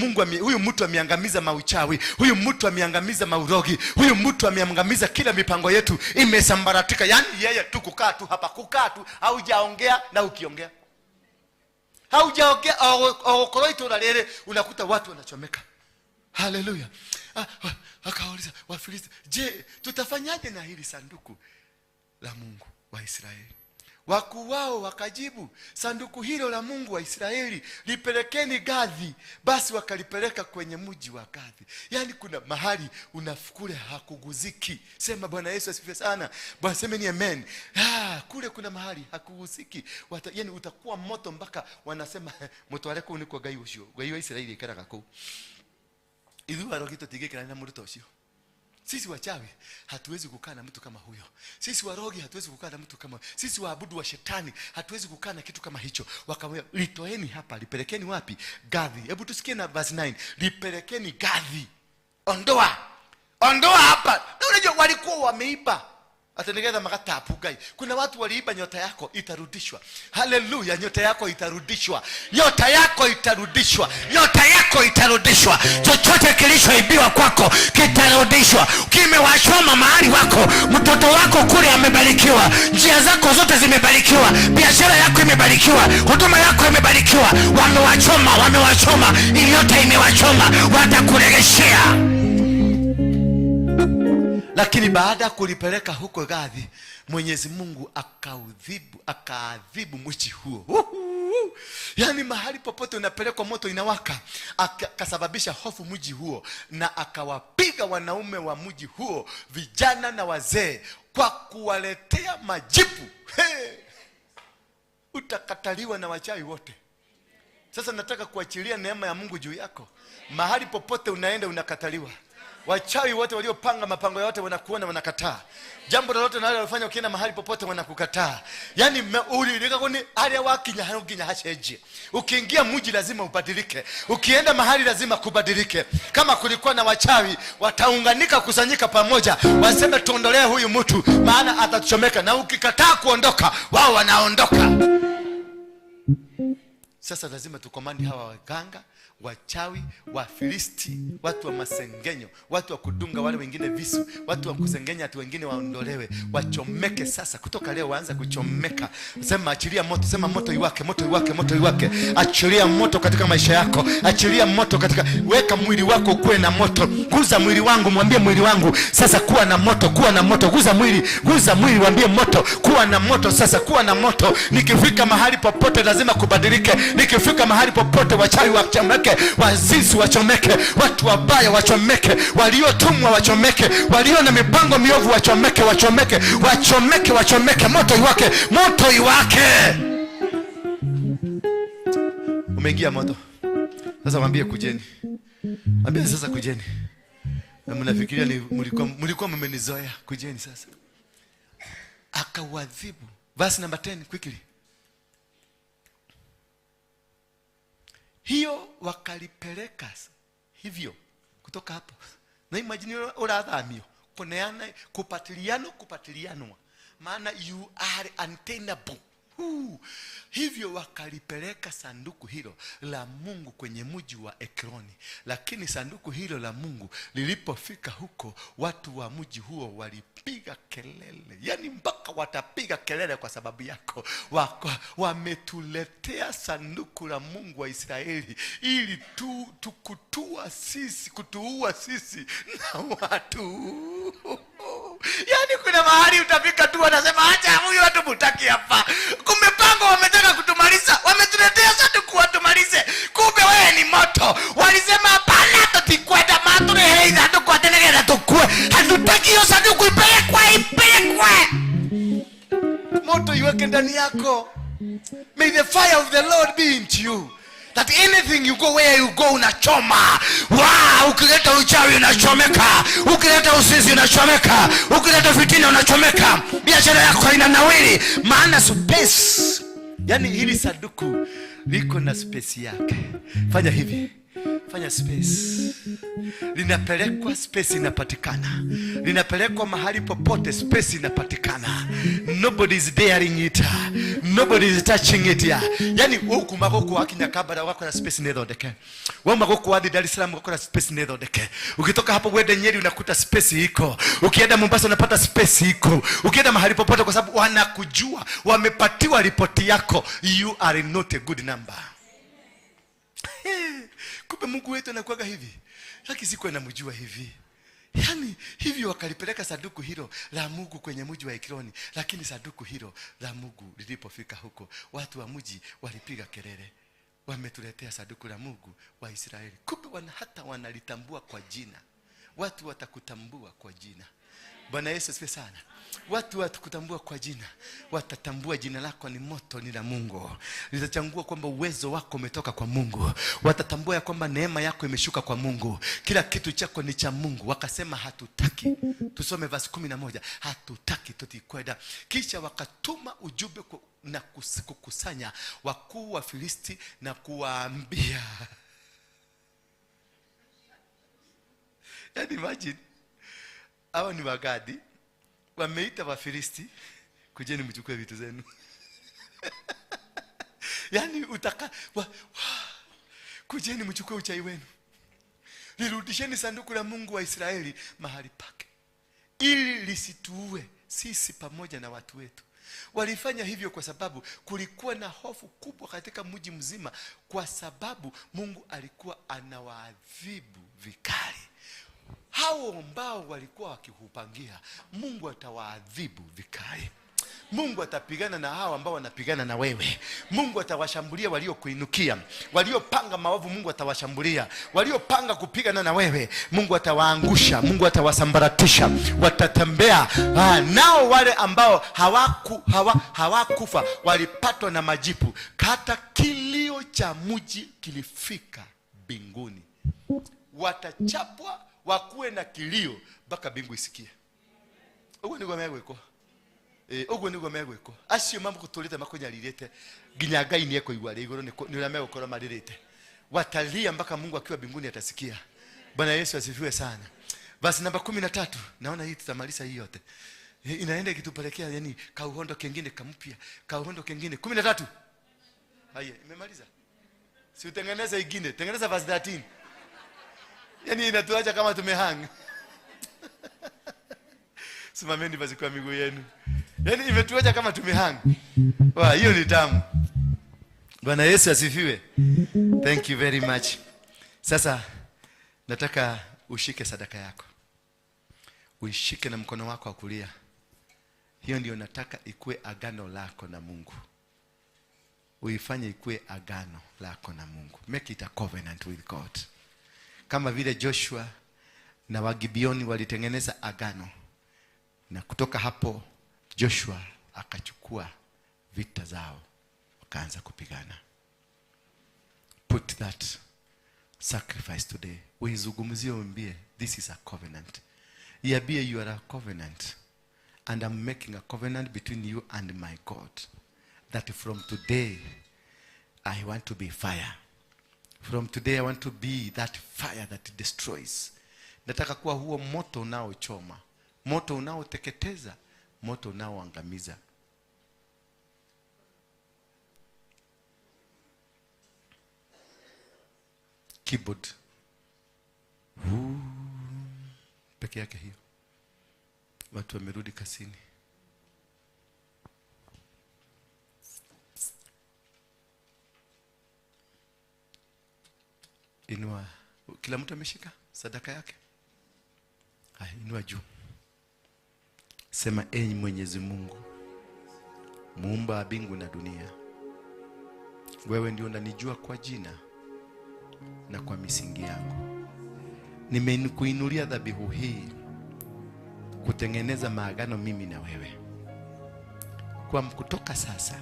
huyu mtu ameangamiza mauchawi. Huyu mtu ameangamiza maurogi. Huyu mtu ameangamiza kila mipango yetu imesambaratika. Yaani yeye tu kukaa tu hapa, kukaa tu, haujaongea na ukiongea. Haujaongea ogokorwo itũũra rĩrĩ unakuta watu wanachomeka. Haleluya. Akauliza Wafilisti, je, tutafanyaje na hili sanduku la Mungu wa Israeli? Wakuu wao wakajibu, sanduku hilo la Mungu wa Israeli lipelekeni Gathi. Basi wakalipeleka kwenye mji wa Gathi. Yaani kuna mahali unafukule hakuguziki. Sema Bwana Yesu asifiwe sana. Bwana semeni amen. Kule kuna mahali hakuguziki. Yaani utakuwa moto mpaka wanasema moto kuu ni kwa Ngai ucio. Ngai wa Israeli ikaraga kuu. Ithuĩ arogi tũtingĩikara na mũndũ ta ũcio. Sisi wachawi hatuwezi kukaa na mtu kama huyo. Sisi warogi hatuwezi kukaa na mtu kama huyo. Sisi waabudu wa shetani hatuwezi kukaa na kitu kama hicho. Wakamwambia litoeni hapa, lipelekeni wapi? Gathi. Hebu tusikie na verse 9. Lipelekeni Gathi. Ondoa. Ondoa hapa. Na unajua walikuwa wameiba. Hata nigetha magatapu Ngai. Kuna watu waliiba nyota yako itarudishwa. Haleluya, nyota yako itarudishwa. Nyota yako itarudishwa. Nyota yako itarudishwa. Chochote kilichoibiwa kwako kitarudishwa. Kimewachoma mahali wako. Mtoto wako kule amebarikiwa. Njia zako zote zimebarikiwa. Biashara yako imebarikiwa. Huduma yako imebarikiwa. Wamewachoma, wamewachoma. Nyota imewachoma. Watakuregeshea. Lakini baada ya kulipeleka huko Gathi, Mwenyezi Mungu akaadhibu mji huo. Yaani mahali popote unapelekwa moto inawaka. Akasababisha hofu mji huo na akawapiga wanaume wa mji huo, vijana na wazee, kwa kuwaletea majipu. Hey! Utakataliwa na wachawi wote. Sasa nataka kuachilia neema ya Mungu juu yako. Mahali popote unaenda unakataliwa. Wachawi wote waliopanga mapango yote wanakuona wanakataa. Jambo lolote unalofanya ukienda mahali popote wanakukataa. Yaani ulilika kuni haria wakinya haruginya hacenjie. Ukiingia mji lazima ubadilike. Ukienda mahali lazima kubadilike. Kama kulikuwa na wachawi wataunganika kusanyika pamoja waseme tuondolee huyu mtu maana atatuchomeka, na ukikataa kuondoka wao wanaondoka. Sasa lazima tukomandi hawa waganga Wachawi, Wafilisti, watu wa masengenyo, watu wa kudunga wale wengine visu, watu wa kusengenya watu wengine waondolewe, wachomeke sasa. Kutoka leo waanza kuchomeka. Sema achilia moto, sema moto iwake, moto iwake, moto iwake. Achilia moto katika maisha yako, achilia moto katika, weka mwili wako kuwe na moto. Guza mwili wangu, mwambie mwili wangu sasa kuwa na moto, kuwa na moto. Guza mwili, guza mwili, mwambie moto, kuwa na moto sasa, kuwa na moto. Nikifika mahali popote lazima kubadilike. Nikifika mahali popote wachawi wachomeke, wazinzi wachomeke, watu wabaya wachomeke, waliotumwa wachomeke, walio na mipango miovu wachomeke, wachomeke, wachomeke, wachomeke. Moto iwake, moto iwake. Umeingia moto sasa, mwambie kujeni, mwambie sasa kujeni. Na mnafikiria ni mlikuwa mmenizoea, kujeni sasa. Akawadhibu. Verse number 10 quickly. Hiyo wakalipeleka hivyo kutoka hapo. Na imagine urathamio kuneana, kupatiliano, kupatilianwa, maana you are untainable. Hivyo wakalipeleka sanduku hilo la Mungu kwenye mji wa Ekroni. Lakini sanduku hilo la Mungu lilipofika huko, watu wa mji huo walipiga kelele. Yani mpaka watapiga kelele kwa sababu yako. Wametuletea sanduku la Mungu wa Israeli ili tukutua sisi, kutuua sisi na watu. Yani kuna mahali utafika tu wanasema acha huyu watu mutaki hapa. Kumepangwa, wametaka kutumaliza, wametuletea sanduku watumalize. Kumbe wewe ni moto. Walisema hapana, tutikwenda mature hei sanduku atenegera tukue. Hatutaki hiyo sanduku ipelekwe, ipelekwe. Moto iweke ndani yako. May the fire of the Lord be into you. That anything you go, where you go unachoma. Wow, ukileta uchawi unachomeka, ukileta uzinzi unachomeka, ukileta fitina unachomeka. Biashara yako haina nawiri, maana space. Yani hili sanduku liko na space yake. Fanya hivi, fanya space. Linapelekwa, space inapatikana. Linapelekwa mahali popote, space inapatikana. Nobody is daring it. Nobody is touching it. Yani huku magoko wakinya kabara wako na space nethondeke. Wewe magoko wa Dar es Salaam wako na space nethondeke. Ukitoka hapo uende Nyeri unakuta space iko. Ukienda Mombasa unapata space iko. Ukienda mahali popote, kwa sababu wanakujua, wamepatiwa ripoti yako. You are not a good number. Kumbe Mungu wetu anakuwaga hivi. Lakini sikuwa namjua hivi. Yani hivyo wakalipeleka sanduku hilo la Mungu kwenye mji wa Ekroni. Lakini sanduku hilo la Mungu lilipofika huko, watu wa mji walipiga kelele, wametuletea sanduku la Mungu wa Israeli. Kumbe hata wanalitambua kwa jina. Watu watakutambua kwa jina. Bwana Yesu asifiwe sana. Watu watakutambua kwa jina. Watatambua jina lako ni moto, ni la Mungu. Litachangua kwamba uwezo wako umetoka kwa Mungu. Watatambua ya kwamba neema yako imeshuka kwa Mungu. Kila kitu chako ni cha Mungu. Wakasema hatutaki. Tusome verse 11. Hatutaki tutikwenda. Kisha wakatuma ujumbe na kukusanya wakuu wa Filisti na kuwaambia. Yani imagine, hawa ni Wagadi, wameita Wafilisti, kujeni mchukue vitu zenu. Yani utaka kujeni mchukue uchai wenu. Lirudisheni sanduku la Mungu wa Israeli mahali pake, ili lisituue sisi pamoja na watu wetu. Walifanya hivyo kwa sababu kulikuwa na hofu kubwa katika mji mzima, kwa sababu Mungu alikuwa anawaadhibu vikali. Hao ambao walikuwa wakikupangia, Mungu atawaadhibu vikali. Mungu atapigana na hao ambao wanapigana na wewe. Mungu atawashambulia waliokuinukia. Waliopanga maovu Mungu atawashambulia. Waliopanga kupigana na wewe, Mungu atawaangusha, Mungu atawasambaratisha. Watatembea. Nao wale ambao hawakufa walipatwa na majipu. Hata kilio cha mji kilifika mbinguni. Watachapwa wakuwe na kilio mpaka mbingu isikie. Ugo niguo megwikwo. Uguo niguo megwikwo. Acio mamũtũrĩte makũnyarirĩte nginya Ngai nĩekũigua arĩ igũrũ nĩ ũrĩa megũkorwo marĩrĩte. Watalia mpaka Mungu akiwa mbinguni atasikia. Bwana Yesu asifiwe sana. Basi namba 13, naona hii tutamaliza hii yote. Inaenda ikitupelekea yani kauhondo kengine kampya, kauhondo kengine 13. Haya, imemaliza. Si utengeneze ingine, tengeneza verse 13. Yaani inatuacha kama tumehang. Simameni basi kwa miguu yenu. Yaani imetuacha kama tumehang. Wa, hiyo ni tamu. Bwana Yesu asifiwe. Thank you very much. Sasa nataka ushike sadaka yako. Uishike na mkono wako wa kulia. Hiyo ndio nataka ikue agano lako na Mungu. Uifanye ikue agano lako na Mungu. Make it a covenant with God. Kama vile Joshua na Wagibioni walitengeneza agano. Na kutoka hapo Joshua akachukua vita zao, wakaanza kupigana. Put that sacrifice today. Uizungumzie, uambie this is a covenant. Iambie you are a covenant. And I'm making a covenant between you and my God. That from today I want to be fire. From today I want to be that fire that destroys. Nataka kuwa huo moto unaochoma, moto unaoteketeza, moto unaoangamiza. Keyboard. Peke yake hiyo. Watu wamerudi kasini. Inua, kila mtu ameshika sadaka yake. Haya, inua juu. Sema, enyi Mwenyezi Mungu, muumba wa mbingu na dunia, wewe ndio unanijua kwa jina na kwa misingi yangu. Nimekuinulia dhabihu hii kutengeneza maagano mimi na wewe. Kwa kutoka sasa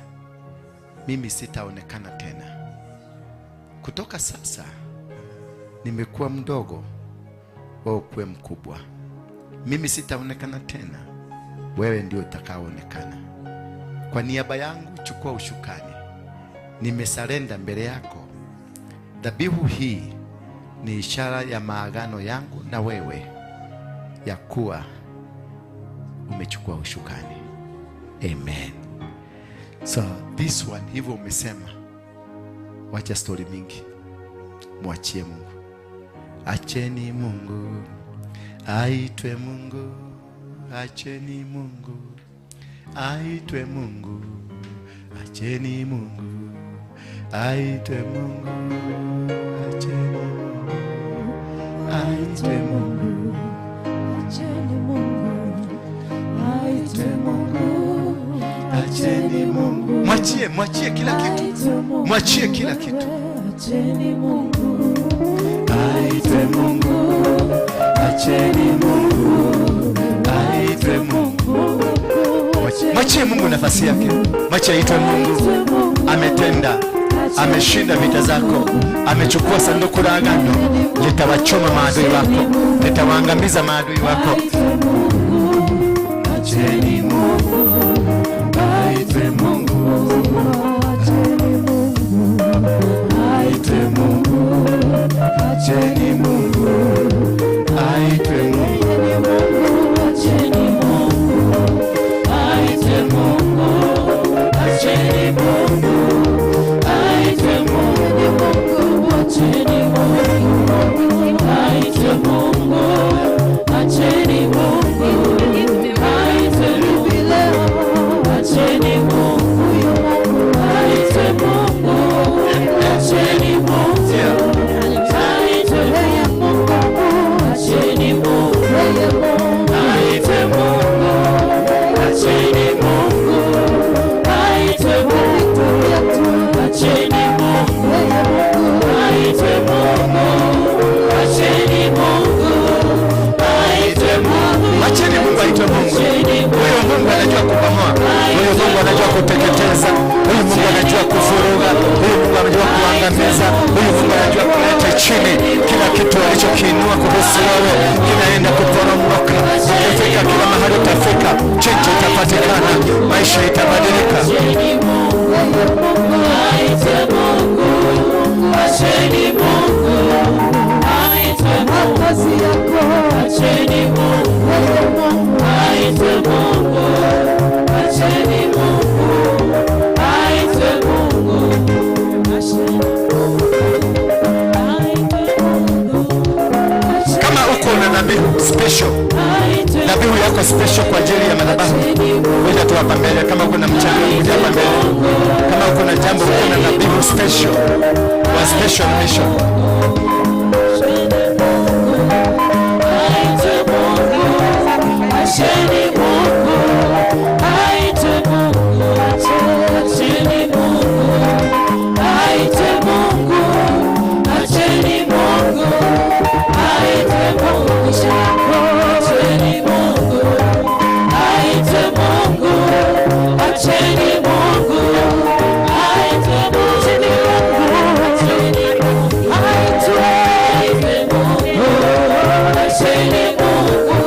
mimi sitaonekana tena. Kutoka sasa nimekuwa mdogo, wewe ukuwe mkubwa. Mimi sitaonekana tena, wewe ndio utakaoonekana. Kwa niaba yangu chukua ushukani. Nimesarenda mbele yako. Dhabihu hii ni ishara ya maagano yangu na wewe, ya kuwa umechukua ushukani. Amen. So this one, hivyo umesema, wacha story mingi, mwachie Mungu. Acheni Mungu aitwe Mungu, acheni Mungu aitwe Mungu, acheni Mungu aitwe Mungu, acheni Mungu aitwe Mungu, Acheni Mungu, aitwe Mungu, acheni Mungu. Mwachie, mwachie kila kitu, aitwe Mungu, mwachie kila kitu. Acheni Mungu, Aitwe Mungu, acheni Mungu, aitwe Mungu. Mwachie Mungu nafasi yake. Mwachie aitwe Mungu. Ametenda, ameshinda vita zako, amechukua sanduku la agano, litawachoma maadui wako, litawaangamiza maadui wako. Aitwe Mungu, Acheni Mungu, aitwe Mungu, acheni Mungu, aitwe Mungu, acheni Mungu, aitwe Mungu. Acheni Mungu, aitwe Mungu, acheni Mungu, aitwe Mungu, acheni Mungu, aitwe Mungu, acheni Mungu, aitwe Mungu, acheni Mungu, aitwe Mungu, acheni Mungu, aitwe Mungu, acheni Mungu, aitwe Mungu, acheni Mungu, aitwe Mungu, acheni Mungu, aitwe Mungu, acheni Mungu, aitwe Mungu, Acheni Mungu aitwe Mungu. Huyo Mungu anajua kubomoa, huyo Mungu anajua kuteketeza, huyo Mungu anajua kufuruga, huyo Mungu anajua kuangamiza, huyo Mungu anajua kuleta chini kila kitu alichokiinua kuhusu wewe kinaenda kuporomoka. Ukifika kila mahali utafika, chenji itapatikana, maisha itabadilika. Acheni Mungu, aitwe Mungu, acheni Mungu, aitwe Mungu, acheni Mungu, aitwe Mungu, acheni Mungu, aitwe Mungu, acheni Mungu. uko na mchango, kuja hapa mbele. Kama uko na jambo, uko na nabii special wa special mission. Aitwe Mungu, acheni Mungu, aitwe Mungu, acheni Mungu, aitwe Mungu, acheni Mungu, aitwe Mungu, acheni Mungu, aitwe Mungu, acheni Mungu, aitwe Mungu, acheni Mungu, aitwe Mungu, acheni Mungu,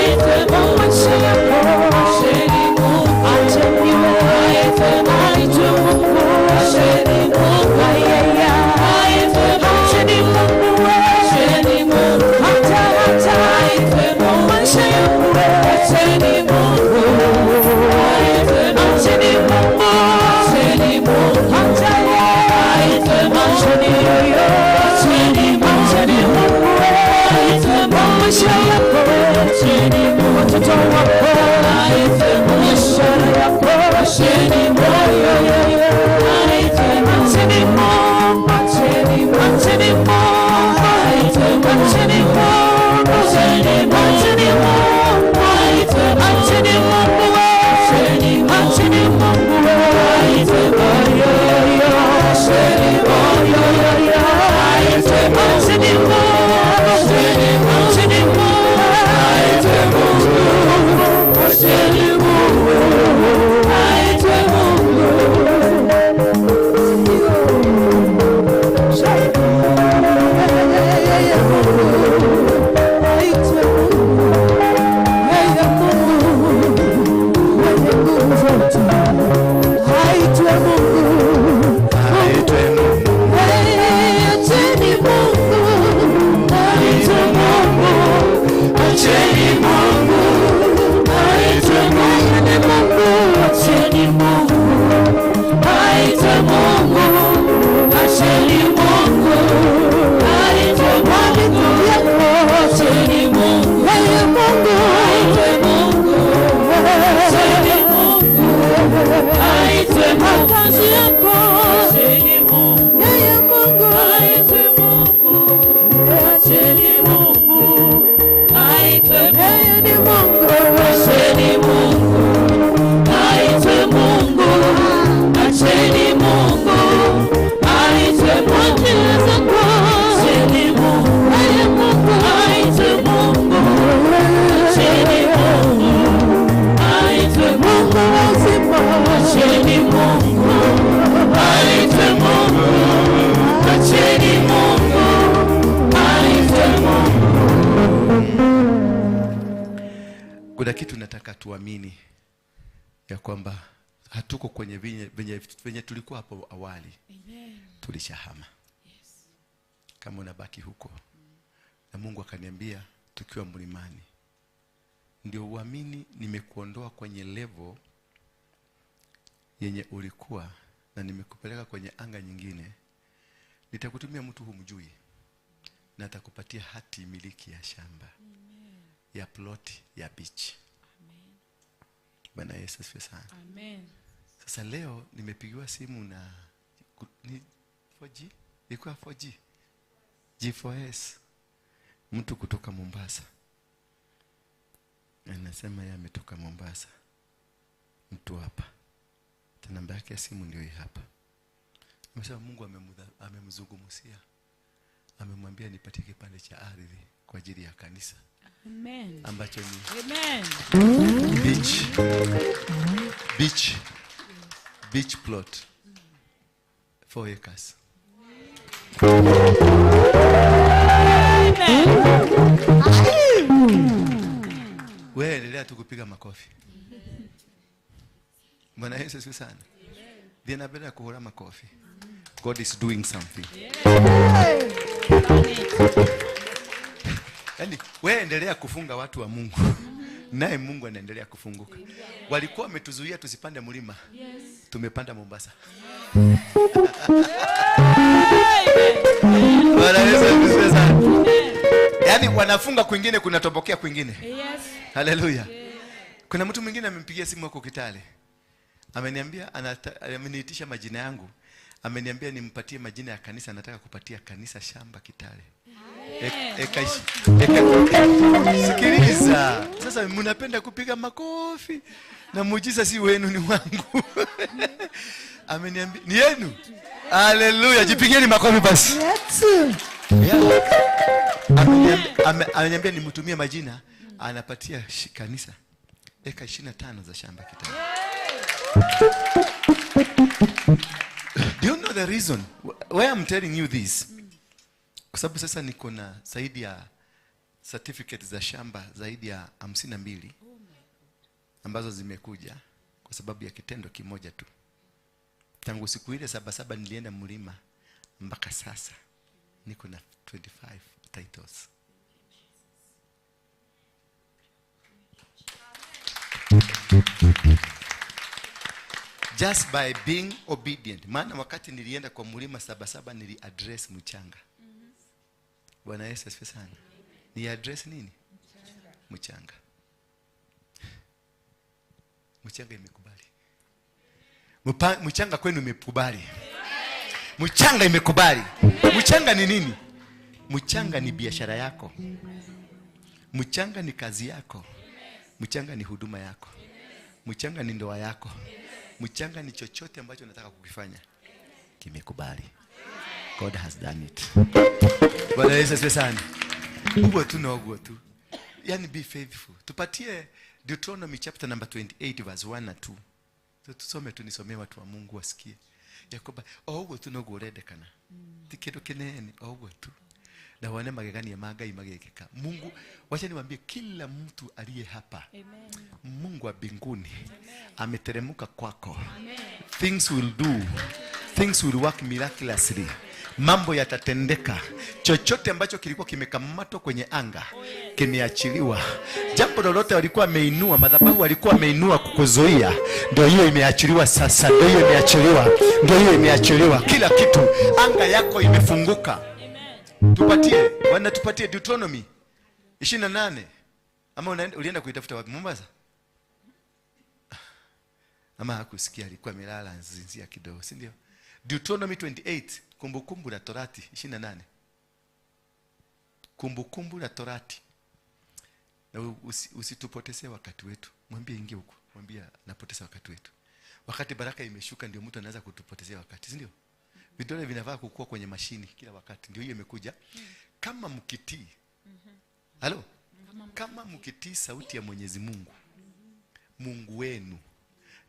aitwe Mungu, acheni Mungu, aitwe Mungu, acheni Mungu, aitwe Mungu, acheni Mungu, aitwe Mungu, acheni Mungu, aitwe Mungu, acheni Mungu, aitwe Mungu, acheni Mungu, aitwe Mungu, acheni Mungu, watoto wako, aitwe Mungu, biashara yako, acheni Mungu, aitwe Mungu, acheni Mungu, acheni Mungu, acheni Mungu, aitwe Mungu, acheni Mungu, acheni Mungu, acheni Mungu, aitwe Mungu, acheni Mungu, acheni Mungu, acheni Mungu, aitwe Mungu, acheni Mungu, aitwe Mungu, acheni Mungu, acheni Mungu, acheni Mungu, aitwe Mungu, acheni Mungu, aitwe Mungu. Aitwe Mungu, yeye Mungu mwenye nguvu zote. Aitwe Mungu, Aitwe Mungu. Acheni Mungu, aitwe Mungu, Acheni Mungu, aitwe Mungu, acheni Mungu, aitwe Mungu, acheni Mungu, aitwe Mungu, acheni Mungu, yeye Mungu, aitwe Mungu, acheni Mungu, aitwe Mungu, kazi yako, acheni Mungu, yeye Mungu, aitwe Mungu, acheni Mungu, aitwe Mungu. Yeye ni Mungu, Acheni Mungu, aitwe Mungu, acheni Mungu, aitwe Mungu, acheni Mungu, yeye Mungu, aitwe Mungu, acheni Mungu, aitwe Mungu, wa uzima, acheni Mungu, aitwe Mungu, acheni Mungu, aitwe Mungu. Kuna kitu nataka tuamini ya kwamba hatuko kwenye venye tulikuwa hapo awali. Tulishahama. Kama unabaki huko. Na Mungu akaniambia tukiwa mlimani, ndio uamini nimekuondoa kwenye level yenye ulikuwa na nimekupeleka kwenye anga nyingine. Nitakutumia mtu humjui na atakupatia hati miliki ya shamba, ya plot ya beach. Bwana Yesu asifiwe sana. Amen. Sasa leo nimepigiwa simu na ni 4G, ilikuwa 4G, G4S, mtu kutoka Mombasa. Anasema yeye ametoka Mombasa, mtu hapa, tena namba yake ya simu ndio hii hapa. Amesema Mungu amemzungumzia, amemwambia nipatie kipande cha ardhi kwa ajili ya kanisa. Amen. Ambacho ni Amen. Beach plot 4 acres. Amen. Wewe endelea tu kupiga makofi. Bwana Yesu asifiwe sana. Thiĩ na mbere kuhũra makofi. God is doing something. Yaani wewe endelea kufunga watu wa Mungu. Naye Mungu anaendelea kufunguka. Walikuwa wametuzuia tusipande mlima. Tumepanda Mombasa. Bwana Yesu asifiwe sana. Yaani wanafunga kwingine, kunatobokea kwingine. Yes. Haleluya. Kuna mtu mwingine amempigia simu huko Kitale. Ameniambia ameniitisha majina yangu. Ameniambia nimpatie majina ya kanisa, nataka kupatia kanisa shamba Kitale. Sikiliza. Sasa mnapenda kupiga makofi na muujiza si wenu, ni wangu. Ameniambia ni yenu. Haleluya, jipigieni makofi basi. Yetu. Yeah. Ameniambia nimtumie majina, anapatia kanisa eka 25 za shamba Kitale. Do you know the reason why I'm telling you this? Kwa sababu sasa niko na zaidi ya certificate za shamba zaidi ya 52 ambazo zimekuja kwa sababu ya kitendo kimoja tu. Tangu siku ile 7 nilienda mlima mpaka sasa niko na 25 titles. Just by being obedient. Maana wakati nilienda kwa mlima 7 nili address mchanga. Bwana Yesu asifiwe sana. Ni address nini? Mchanga. Mchanga imekubali. Mchanga kwenu imekubali. Mchanga imekubali. Mchanga ni nini? Mchanga ni biashara yako. Mchanga ni kazi yako. Mchanga ni huduma yako. Mchanga ni ndoa yako. Mchanga ni chochote ambacho unataka kukifanya. Kimekubali. God has done it. Bwana Yesu asifiwe sana. Ugo tu na ugo tu. Yani be faithful. Tupatie Deuteronomy chapter number 28 verse 1 na 2. Tusome tu, nisomee watu wa Mungu wasikie. Yakoba, ugo tu no goredekana. Ti kindu kinene, ugo tu. Na wane magegani ya magai magekeka. Mungu, wacha niwaambie kila mtu aliye hapa. Amen. Mungu wa mbinguni ameteremka kwako. Amen. Things will do. Things will work miraculously. Mambo yatatendeka. Chochote ambacho kilikuwa kimekamatwa kwenye anga kimeachiliwa. Jambo lolote walikuwa wameinua, madhabahu walikuwa wameinua kukuzuia, ndio hiyo imeachiliwa sasa, ndio hiyo imeachiliwa, ndio hiyo imeachiliwa. Kila kitu, anga yako imefunguka. Tupatie, Bwana, tupatie Deuteronomy 28. Ama ulienda kuitafuta wapi? Mombasa? Ama hakusikia, alikuwa amelala nzinzia kidogo, si ndio? Deuteronomy 28, Kumbukumbu la Torati 28. Kumbukumbu la Torati. Na usitupotezee wakati wetu. Mwambie ingie huko, mwambie napoteza wakati wetu. Wakati baraka imeshuka ndio mtu anaweza kutupotezea wakati, si ndio? Vidole vinavaa kukua kwenye mashini kila wakati. Ndio hiyo imekuja. Kama mkitii. Halo? Kama mkitii sauti ya Mwenyezi Mungu, Mungu wenu,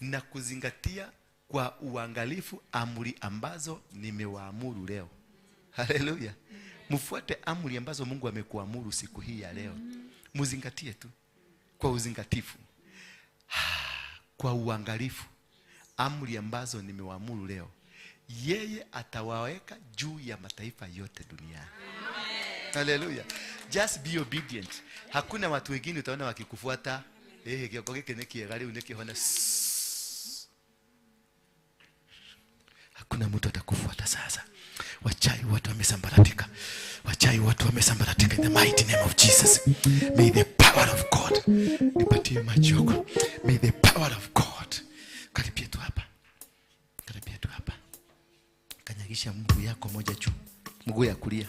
na kuzingatia kwa uangalifu amri ambazo nimewaamuru leo. Haleluya. Mfuate amri ambazo Mungu amekuamuru siku hii ya leo. Mzingatie tu kwa uzingatifu, kwa uangalifu amri ambazo nimewaamuru leo. Yeye atawaweka juu ya mataifa yote duniani. Haleluya. Just be obedient. Hakuna watu wengine utaona wakikufuata. Kioko giki ni kiega riu ni kihona. Hakuna mtu atakufuata sasa. Wachai watu wamesambaratika. Wachai watu wamesambaratika in the mighty name of Jesus. May the power of God. Nipatie macho yako. May the power of God. Karibia tu hapa. Karibia tu hapa. Kanyagisha mguu yako moja juu. Mguu ya kulia.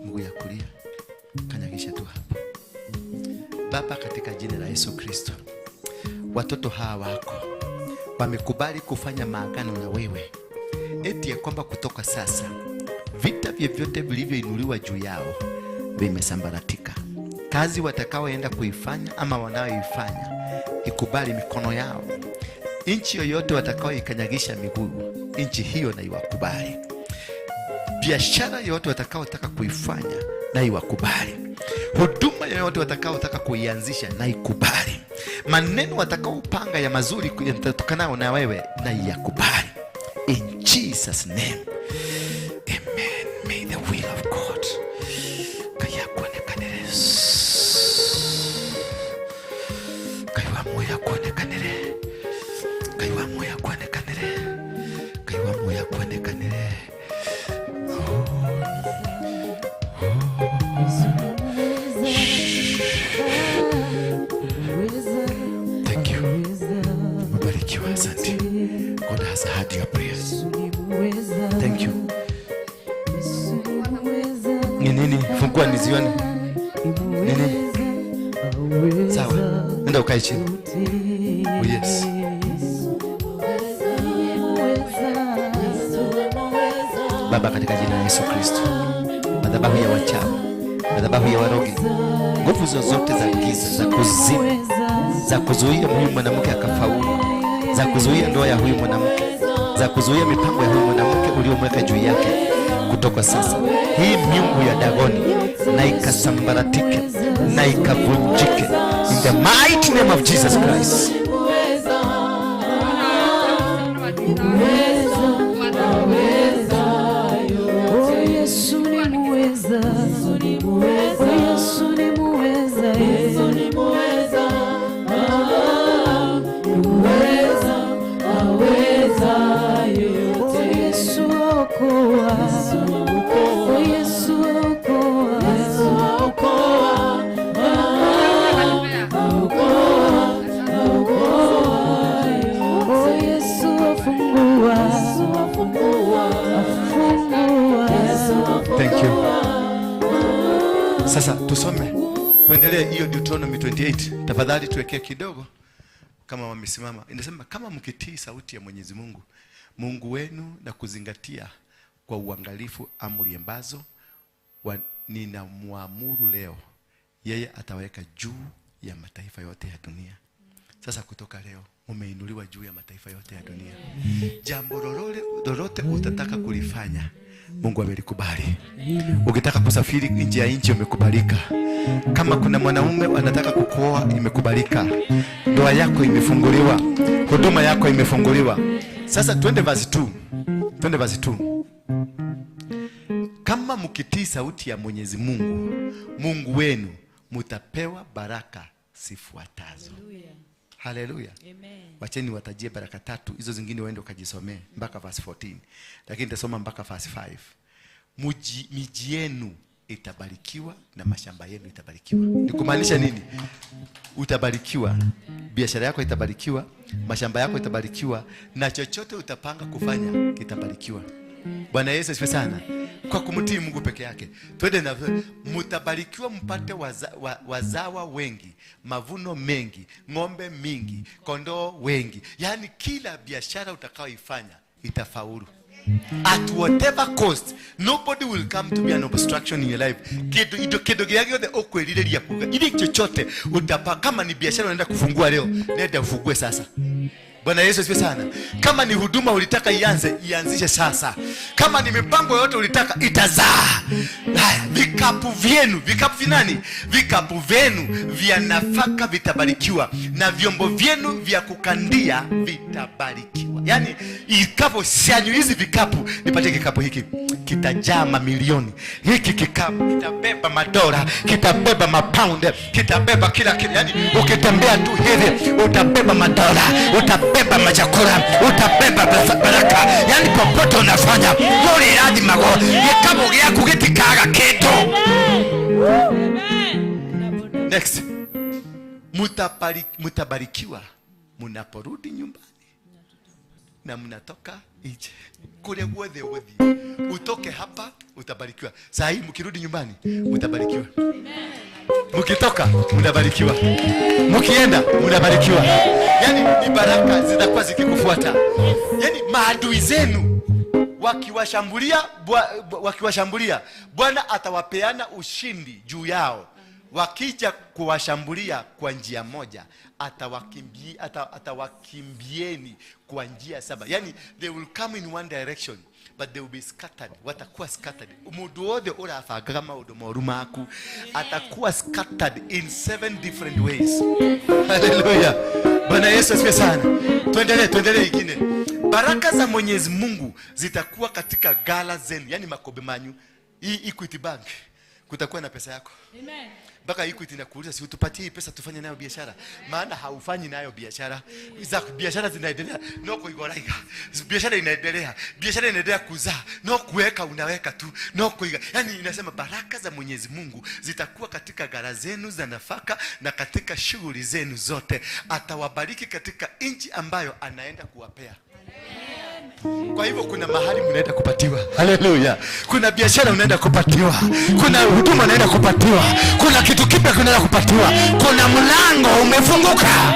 Mguu ya kulia. Kanyagisha tu hapa. Baba, katika jina la Yesu Kristo, watoto hawa wako wamekubali kufanya maagano na wewe, eti ya kwamba kutoka sasa vita vyovyote vilivyoinuliwa juu yao vimesambaratika. Kazi watakaoenda kuifanya ama wanaoifanya ikubali mikono yao. Nchi yoyote watakaoikanyagisha miguu, nchi hiyo na iwakubali. Biashara yoyote watakaotaka kuifanya na iwakubali. Huduma yoyote watakaotaka kuianzisha na ikubali. Maneno watakaopanga ya mazuri yatatokanao na wewe na yakubali. In Jesus name. Amen. May the will of God. Kayakuonekanire. Kaiwa kuonekanire. Kaiwa moya kuonekanire. Kaiwa moya kuonekanire. Thank you. Mbarikiwa. Yes. Thank you. Ni nini? Fungua nizione. Nini? Sawa. Nenda ukae chini. Oh yes. Baba, katika jina la Yesu Kristo, madhabahu ya wachawi, madhabahu ya warogi, nguvu zozote za giza, za kuzimu, za kuzuia huyu mwanamke akafaulu, za kuzuia ndoa ya huyu mwanamke, za kuzuia mipango ya huyu mwanamke uliomweka juu yake, kutoka sasa hii miungu ya Dagoni na ikasambaratike na ikavunjike in the mighty name of Jesus Christ. Oh, Yesu ni muweza. Oh, Yesu ni muweza. Yesu ni muweza. Muweza, aweza yote. Oh, Yesu okoa. Oh, Yesu okoa. Yesu okoa. Oh, Yesu afungua. Afungua. Thank you. Sasa tusome, tuendelee hiyo Deuteronomy 28. Tafadhali tuwekee kidogo kama wamesimama. Inasema kama mkitii sauti ya Mwenyezi Mungu Mungu wenu na kuzingatia kwa uangalifu amri ambazo ninamwamuru leo, yeye ataweka juu ya mataifa yote ya dunia. Sasa kutoka leo umeinuliwa juu ya mataifa yote ya dunia. Jambo lolote utataka kulifanya, Mungu amelikubali. Ukitaka kusafiri nje ya nchi umekubalika. Kama kuna mwanaume anataka kukuoa imekubalika. Ndoa yako imefunguliwa. Huduma yako imefunguliwa. Sasa twende verse 2. Twende verse 2. Kama mkitii sauti ya Mwenyezi Mungu Mungu wenu, mutapewa baraka zifuatazo. Haleluya. Wacheni watajie baraka tatu, hizo zingine uende ukajisomee mpaka verse 14. Lakini nitasoma mpaka verse 5. Miji yenu itabarikiwa na mashamba yenu itabarikiwa. Ni kumaanisha nini? Utabarikiwa, biashara yako itabarikiwa, mashamba yako itabarikiwa, na chochote utapanga kufanya kitabarikiwa. Bwana Yesu asifiwe sana. Kwa kumtii Mungu peke yake. Twende na mtabarikiwa mpate wazawa wengi, mavuno mengi, ng'ombe mingi, kondoo wengi. Yaani kila biashara utakayoifanya itafaulu. At whatever cost, nobody will come to be an obstruction in your life. Kitu gĩa gĩothe ũkwĩrirĩria kuga, ili chochote utapa, kama ni biashara unaenda kufungua leo, nenda ufungue sasa. Bwana Yesu asifiwe sana. Kama ni huduma ulitaka ianze, ianzishe sasa. Kama ni mipango yote ulitaka, itazaa. Haya, vikapu vyenu, vikapu vinani? Vikapu vyenu vya nafaka vitabarikiwa na vyombo vyenu vya kukandia vitabarikiwa. Yaani ikapo sianyu hizi vikapu, nipatie kikapu hiki, kitajaa mamilioni. Hiki kikapu kitabeba madola, kitabeba mapound, kitabeba kila kitu. Yaani ukitembea tu hivi utabeba madola, utabeba machakula, utabeba baraka. Yaani popote unafanya, yuri radi mago, gikapu gyaku gitikaga kindu. Next. Mutabarikiwa munaporudi nyumbani na mnatoka nje. Kule guothe uguthie, utoke hapa utabarikiwa. Saa hii mkirudi nyumbani mtabarikiwa. Mkitoka mnabarikiwa. Mkienda mnabarikiwa. Yaani ni baraka zitakuwa zikikufuata. Yaani maadui zenu wakiwashambulia, Bwana atawapeana ushindi juu yao. Wakija kuwashambulia kwa njia moja, atawakimbieni kwa njia saba. Yaani they will come in one direction, but they will be scattered. Watakuwa scattered. Mundu wothe urabangaga maundu moru maku atakuwa scattered in 7 different ways. Hallelujah. Bwana Yesu asifiwe sana. Tuendelee, tuendelee ingine. Baraka za Mwenyezi Mungu zitakuwa katika gala zenu, yani makobe manyu. Hii Equity Bank kutakuwa na pesa yako. Amen. Mpaka Equity inakuuliza, si utupatie hii pesa tufanye nayo biashara? Maana haufanyi nayo biashara. Za biashara zinaendelea, no kuigoraiga. Biashara inaendelea, biashara inaendelea kuzaa, no kuweka unaweka tu, no kuiga. Yaani inasema baraka za Mwenyezi Mungu zitakuwa katika ghala zenu za nafaka na katika shughuli zenu zote. Atawabariki katika nchi ambayo anaenda kuwapea. Amen. Kwa hivyo kuna mahali mnaenda kupatiwa. Haleluya. Kuna biashara unaenda kupatiwa, kuna huduma unaenda kupatiwa, kuna kitu kipya unaenda kupatiwa, kuna mlango umefunguka.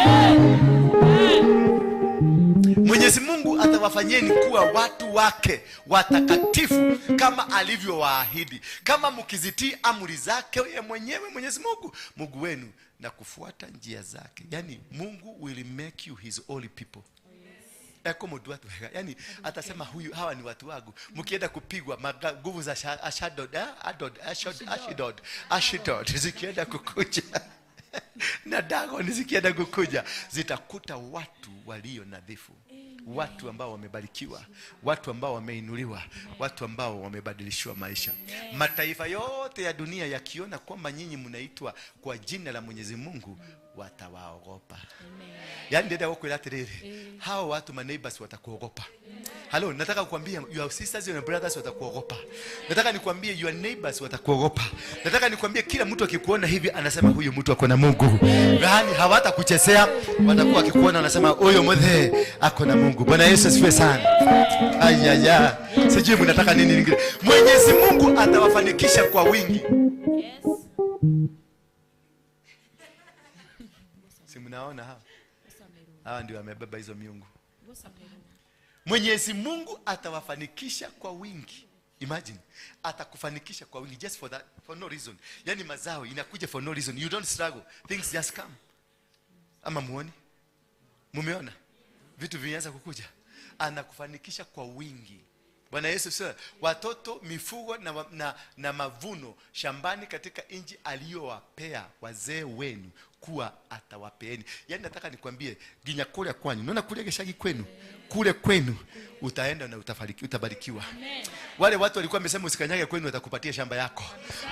Mwenyezi Mungu atawafanyeni kuwa watu wake watakatifu kama alivyowaahidi, kama mkizitii amri zake yeye mwenyewe Mwenyezi Mungu Mungu wenu na kufuata njia zake. Yani Mungu will make you his holy people. Eko mundu watu wega. Yani atasema huyu, hawa ni watu wangu. Mkienda kupigwa nguvu za Ashdod, Ashdod, Ashdod zikienda kukuja na Dagon zikienda kukuja, zitakuta watu walio nadhifu, watu ambao wamebarikiwa, watu ambao wameinuliwa, watu ambao wamebadilishiwa maisha. Mataifa yote ya dunia yakiona kwamba nyinyi mnaitwa kwa jina la Mwenyezi Mungu, watawaogopa. Yaani ndenda gukwira atiriri, hao watu ma neighbors watakuogopa. Hello, nataka kukwambia your sisters and brothers watakuogopa. Nataka nikwambie your neighbors watakuogopa. Nataka nikwambie kila mtu akikuona hivi anasema huyu mtu ako na Mungu. Yaani hawatakuchezea, watakuwa akikuona wanasema huyu mzee ako na Mungu. Bwana Yesu asifiwe sana. Ayaya. Sijui mnataka nini lingine. Mwenyezi Mungu atawafanikisha kwa wingi. Yes. Si mnaona hawa? Hawa ndio wamebeba hizo miungu. Mwenyezi Mungu atawafanikisha kwa wingi. Imagine, atakufanikisha kwa wingi just for that, for no reason. Yani mazao inakuja for no reason. You don't struggle. Things just come. Ama muone? Mumeona? Vitu vinaanza kukuja. Anakufanikisha kwa wingi. Bwana Yesu sio watoto, mifugo na mavuno shambani katika nchi aliyowapea wazee wenu kuwa atawapeeni. Yaani nataka nikwambie ginya kule kwanyu. Unaona kule geshagi kwenu? Kule kwenu utaenda na utabarikiwa. Wale watu walikuwa wamesema usikanyage kwenu watakupatia shamba yako.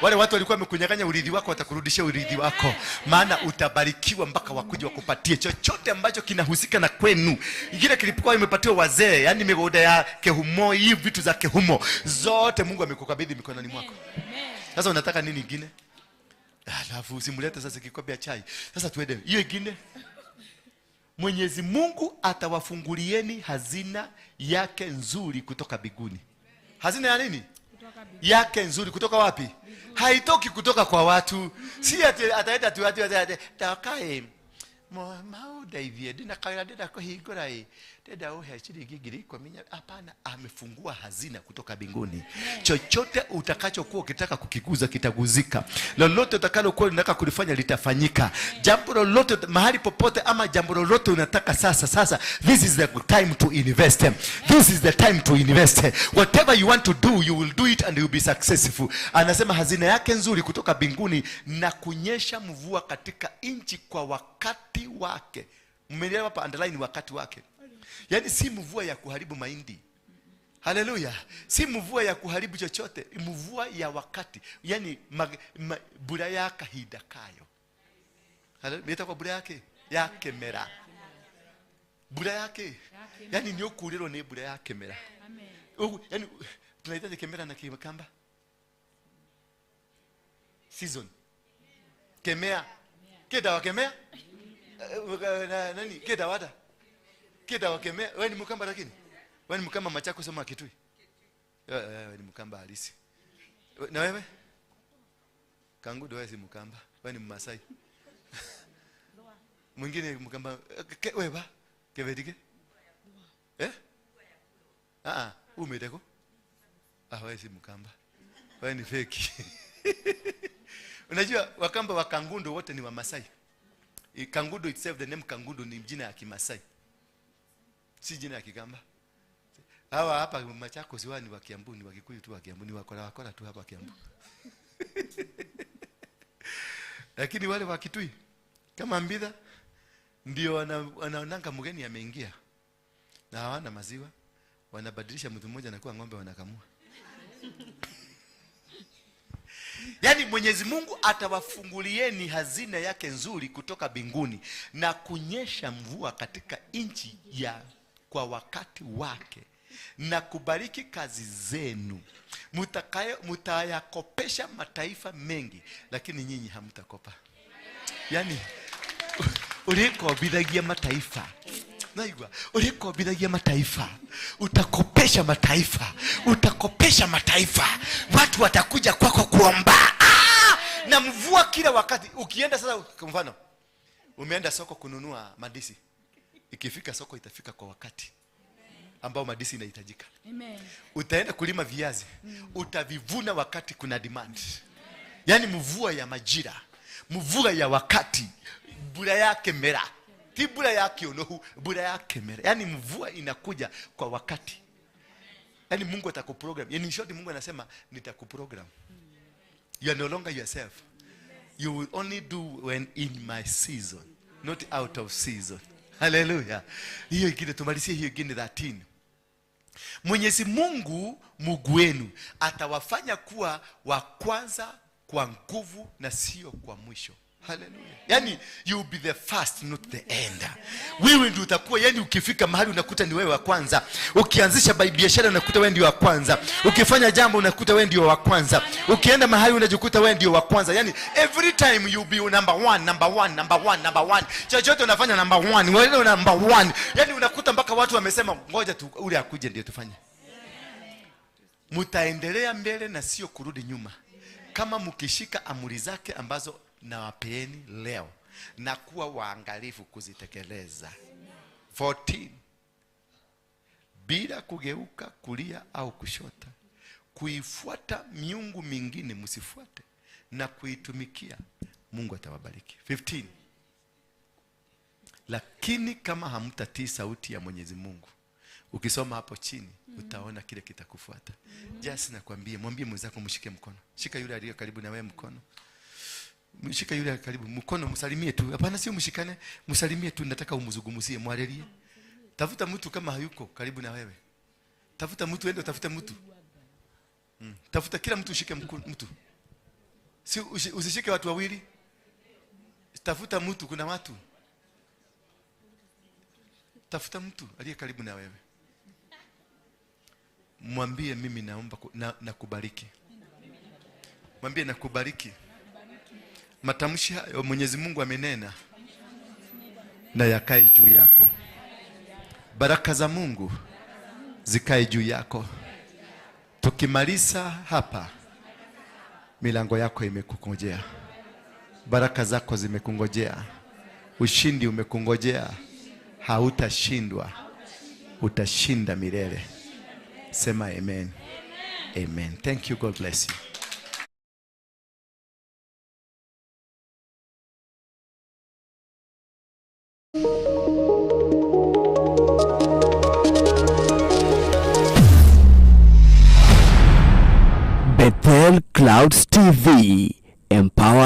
Wale watu walikuwa wamekunyang'anya urithi wako watakurudishia urithi wako. Maana utabarikiwa mpaka wakuje wakupatie chochote ambacho kinahusika na kwenu. Kile kilikuwa imepatiwa wazee, yani migunda ya Kehumo, hii vitu za Kehumo zote Mungu amekukabidhi mikononi mwako. Sasa unataka nini ingine? Alafu usimlete sasa kikombe ya chai. Sasa tuende hiyo ingine. Mwenyezi Mungu atawafungulieni hazina yake nzuri kutoka mbinguni. Hazina ya nini? Yake nzuri kutoka wapi? Haitoki kutoka kwa watu. Si ati ataenda tu ati takae maudaithie ndina kawira ndina kuhingura ĩ ndenda uhe shilingi 10,000. Hapana, amefungua hazina kutoka mbinguni. Chochote utakachokuwa ukitaka kukiguza kitaguzika. Lolote utakalokuwa unataka kulifanya litafanyika. Jambo lolote mahali popote ama jambo lolote unataka sasa sasa, this is the time to invest. This is the time to invest. Whatever you want to do, you will do it and you will be successful. Anasema hazina yake nzuri kutoka mbinguni na kunyesha mvua katika nchi kwa wakati wake. Mmeelewa hapa, underline wakati wake. Yaani si mvua ya kuharibu mahindi. Haleluya. Si mvua ya kuharibu chochote, mvua ya wakati. Yaani bura ya kahinda kayo. Haleluya. Kwa bura yake ya kemera. Bura yake. Yaani ni okuriro ni bura ya kemera. Amen. Yaani tunahitaji kemera na kamba. Season. Kemea. Keda wa kemea? Nani? Keda wada? Keda wa kemea? Wewe ni Mkamba lakini? Wewe ni Mkamba Machakos ama Kitui? Wewe ni Mkamba halisi. Na wewe? Kangudo wewe si Mkamba. Wewe ni Mmasai. Mwingine Mkamba wewe ba? Kevedike? Eh? Ah, umeteko? Ah, wewe si Mkamba. Wewe ni fake. Unajua Wakamba wa Kangundo wote ni wa Masai. Kangundo itself, the name Kangundo ni jina ya Kimasai. Si jina ya Kikamba. Hawa hapa Machakos wao ni wa Kiambu, ni wa Kikuyu tu wa Kiambu, ni wakora tu hapa Kiambu. Lakini wale wa Kitui kama Mbitha ndio wanaonanga mgeni ameingia. Na hawana maziwa, wanabadilisha mtu mmoja na kuwa ng'ombe wanakamua. Yaani Mwenyezi Mungu atawafungulieni hazina yake nzuri kutoka mbinguni na kunyesha mvua katika nchi ya kwa wakati wake na kubariki kazi zenu. Mutayakopesha mataifa mengi, lakini nyinyi hamtakopa. Yaani ulikobithagia mataifa. Naigua urikombithagia mataifa, utakopesha mataifa, utakopesha mataifa, watu watakuja kwako kuomba. Ah! Na mvua kila wakati. Ukienda sasa, kwa mfano umeenda soko kununua mandisi, ikifika soko itafika kwa wakati ambao madisi inahitajika. Amen. Utaenda kulima viazi, utavivuna wakati kuna demand. Yaani mvua ya majira, mvua ya wakati, bura yake mera, ti bura yake onohu, bura yake mera. Yaani mvua inakuja kwa wakati. Yaani Mungu atakuprogram. Yaani in short Mungu anasema nitakuprogram. You are no longer yourself. You will only do when in my season, not out of season. Hallelujah. Hiyo ingine tumalizie hiyo ingine 13. Mwenyezi Mungu Mungu wenu atawafanya kuwa wa kwanza kwa nguvu na sio kwa mwisho. Hallelujah. Yani you will be the first not the end. Wewe ndio utakuwa, yani ukifika mahali unakuta ni wewe wa kwanza. Ukianzisha biashara unakuta wewe ndio wa kwanza. Ukifanya jambo unakuta wewe ndio wa kwanza. Ukienda mahali unajikuta wewe ndio wa kwanza. Yani every time you be number one, number one, number one, number one. Chochote unafanya number one, wewe number one. Yani unakuta mpaka watu wamesema ngoja tu ule akuje ndio tufanye. Mtaendelea mbele na sio kurudi nyuma, kama mkishika amri zake ambazo nawapeeni leo na kuwa waangalifu kuzitekeleza. 14. Bila kugeuka kulia au kushota, kuifuata miungu mingine msifuate na kuitumikia, Mungu atawabariki. 15. Lakini kama hamtatii sauti ya Mwenyezi Mungu, ukisoma hapo chini utaona kile kitakufuata. Just nakwambie, mwambie mwenzako mshike mkono. Shika yule aliye karibu na wewe mkono. Mshika yule karibu mkono, msalimie tu. Hapana, sio mshikane, msalimie tu. Nataka umzungumzie, mwalelie. Tafuta mtu kama hayuko karibu na wewe. Tafuta mtu, ende utafute mtu. Tafuta kila mtu, ushike mtu. Si usishike watu wawili. Tafuta mtu, kuna watu. Tafuta mtu aliye karibu na wewe. Mwambie mimi naomba nakubariki. Mwambie nakubariki. Matamshi hayo Mwenyezi Mungu amenena na yakae juu yako. Baraka za Mungu zikae juu yako. Tukimaliza hapa, milango yako imekungojea. Baraka zako zimekungojea. Ushindi umekungojea. Hautashindwa. Utashinda milele. Sema amen. Amen. Thank you. God bless you. Bethel Clouds TV, empower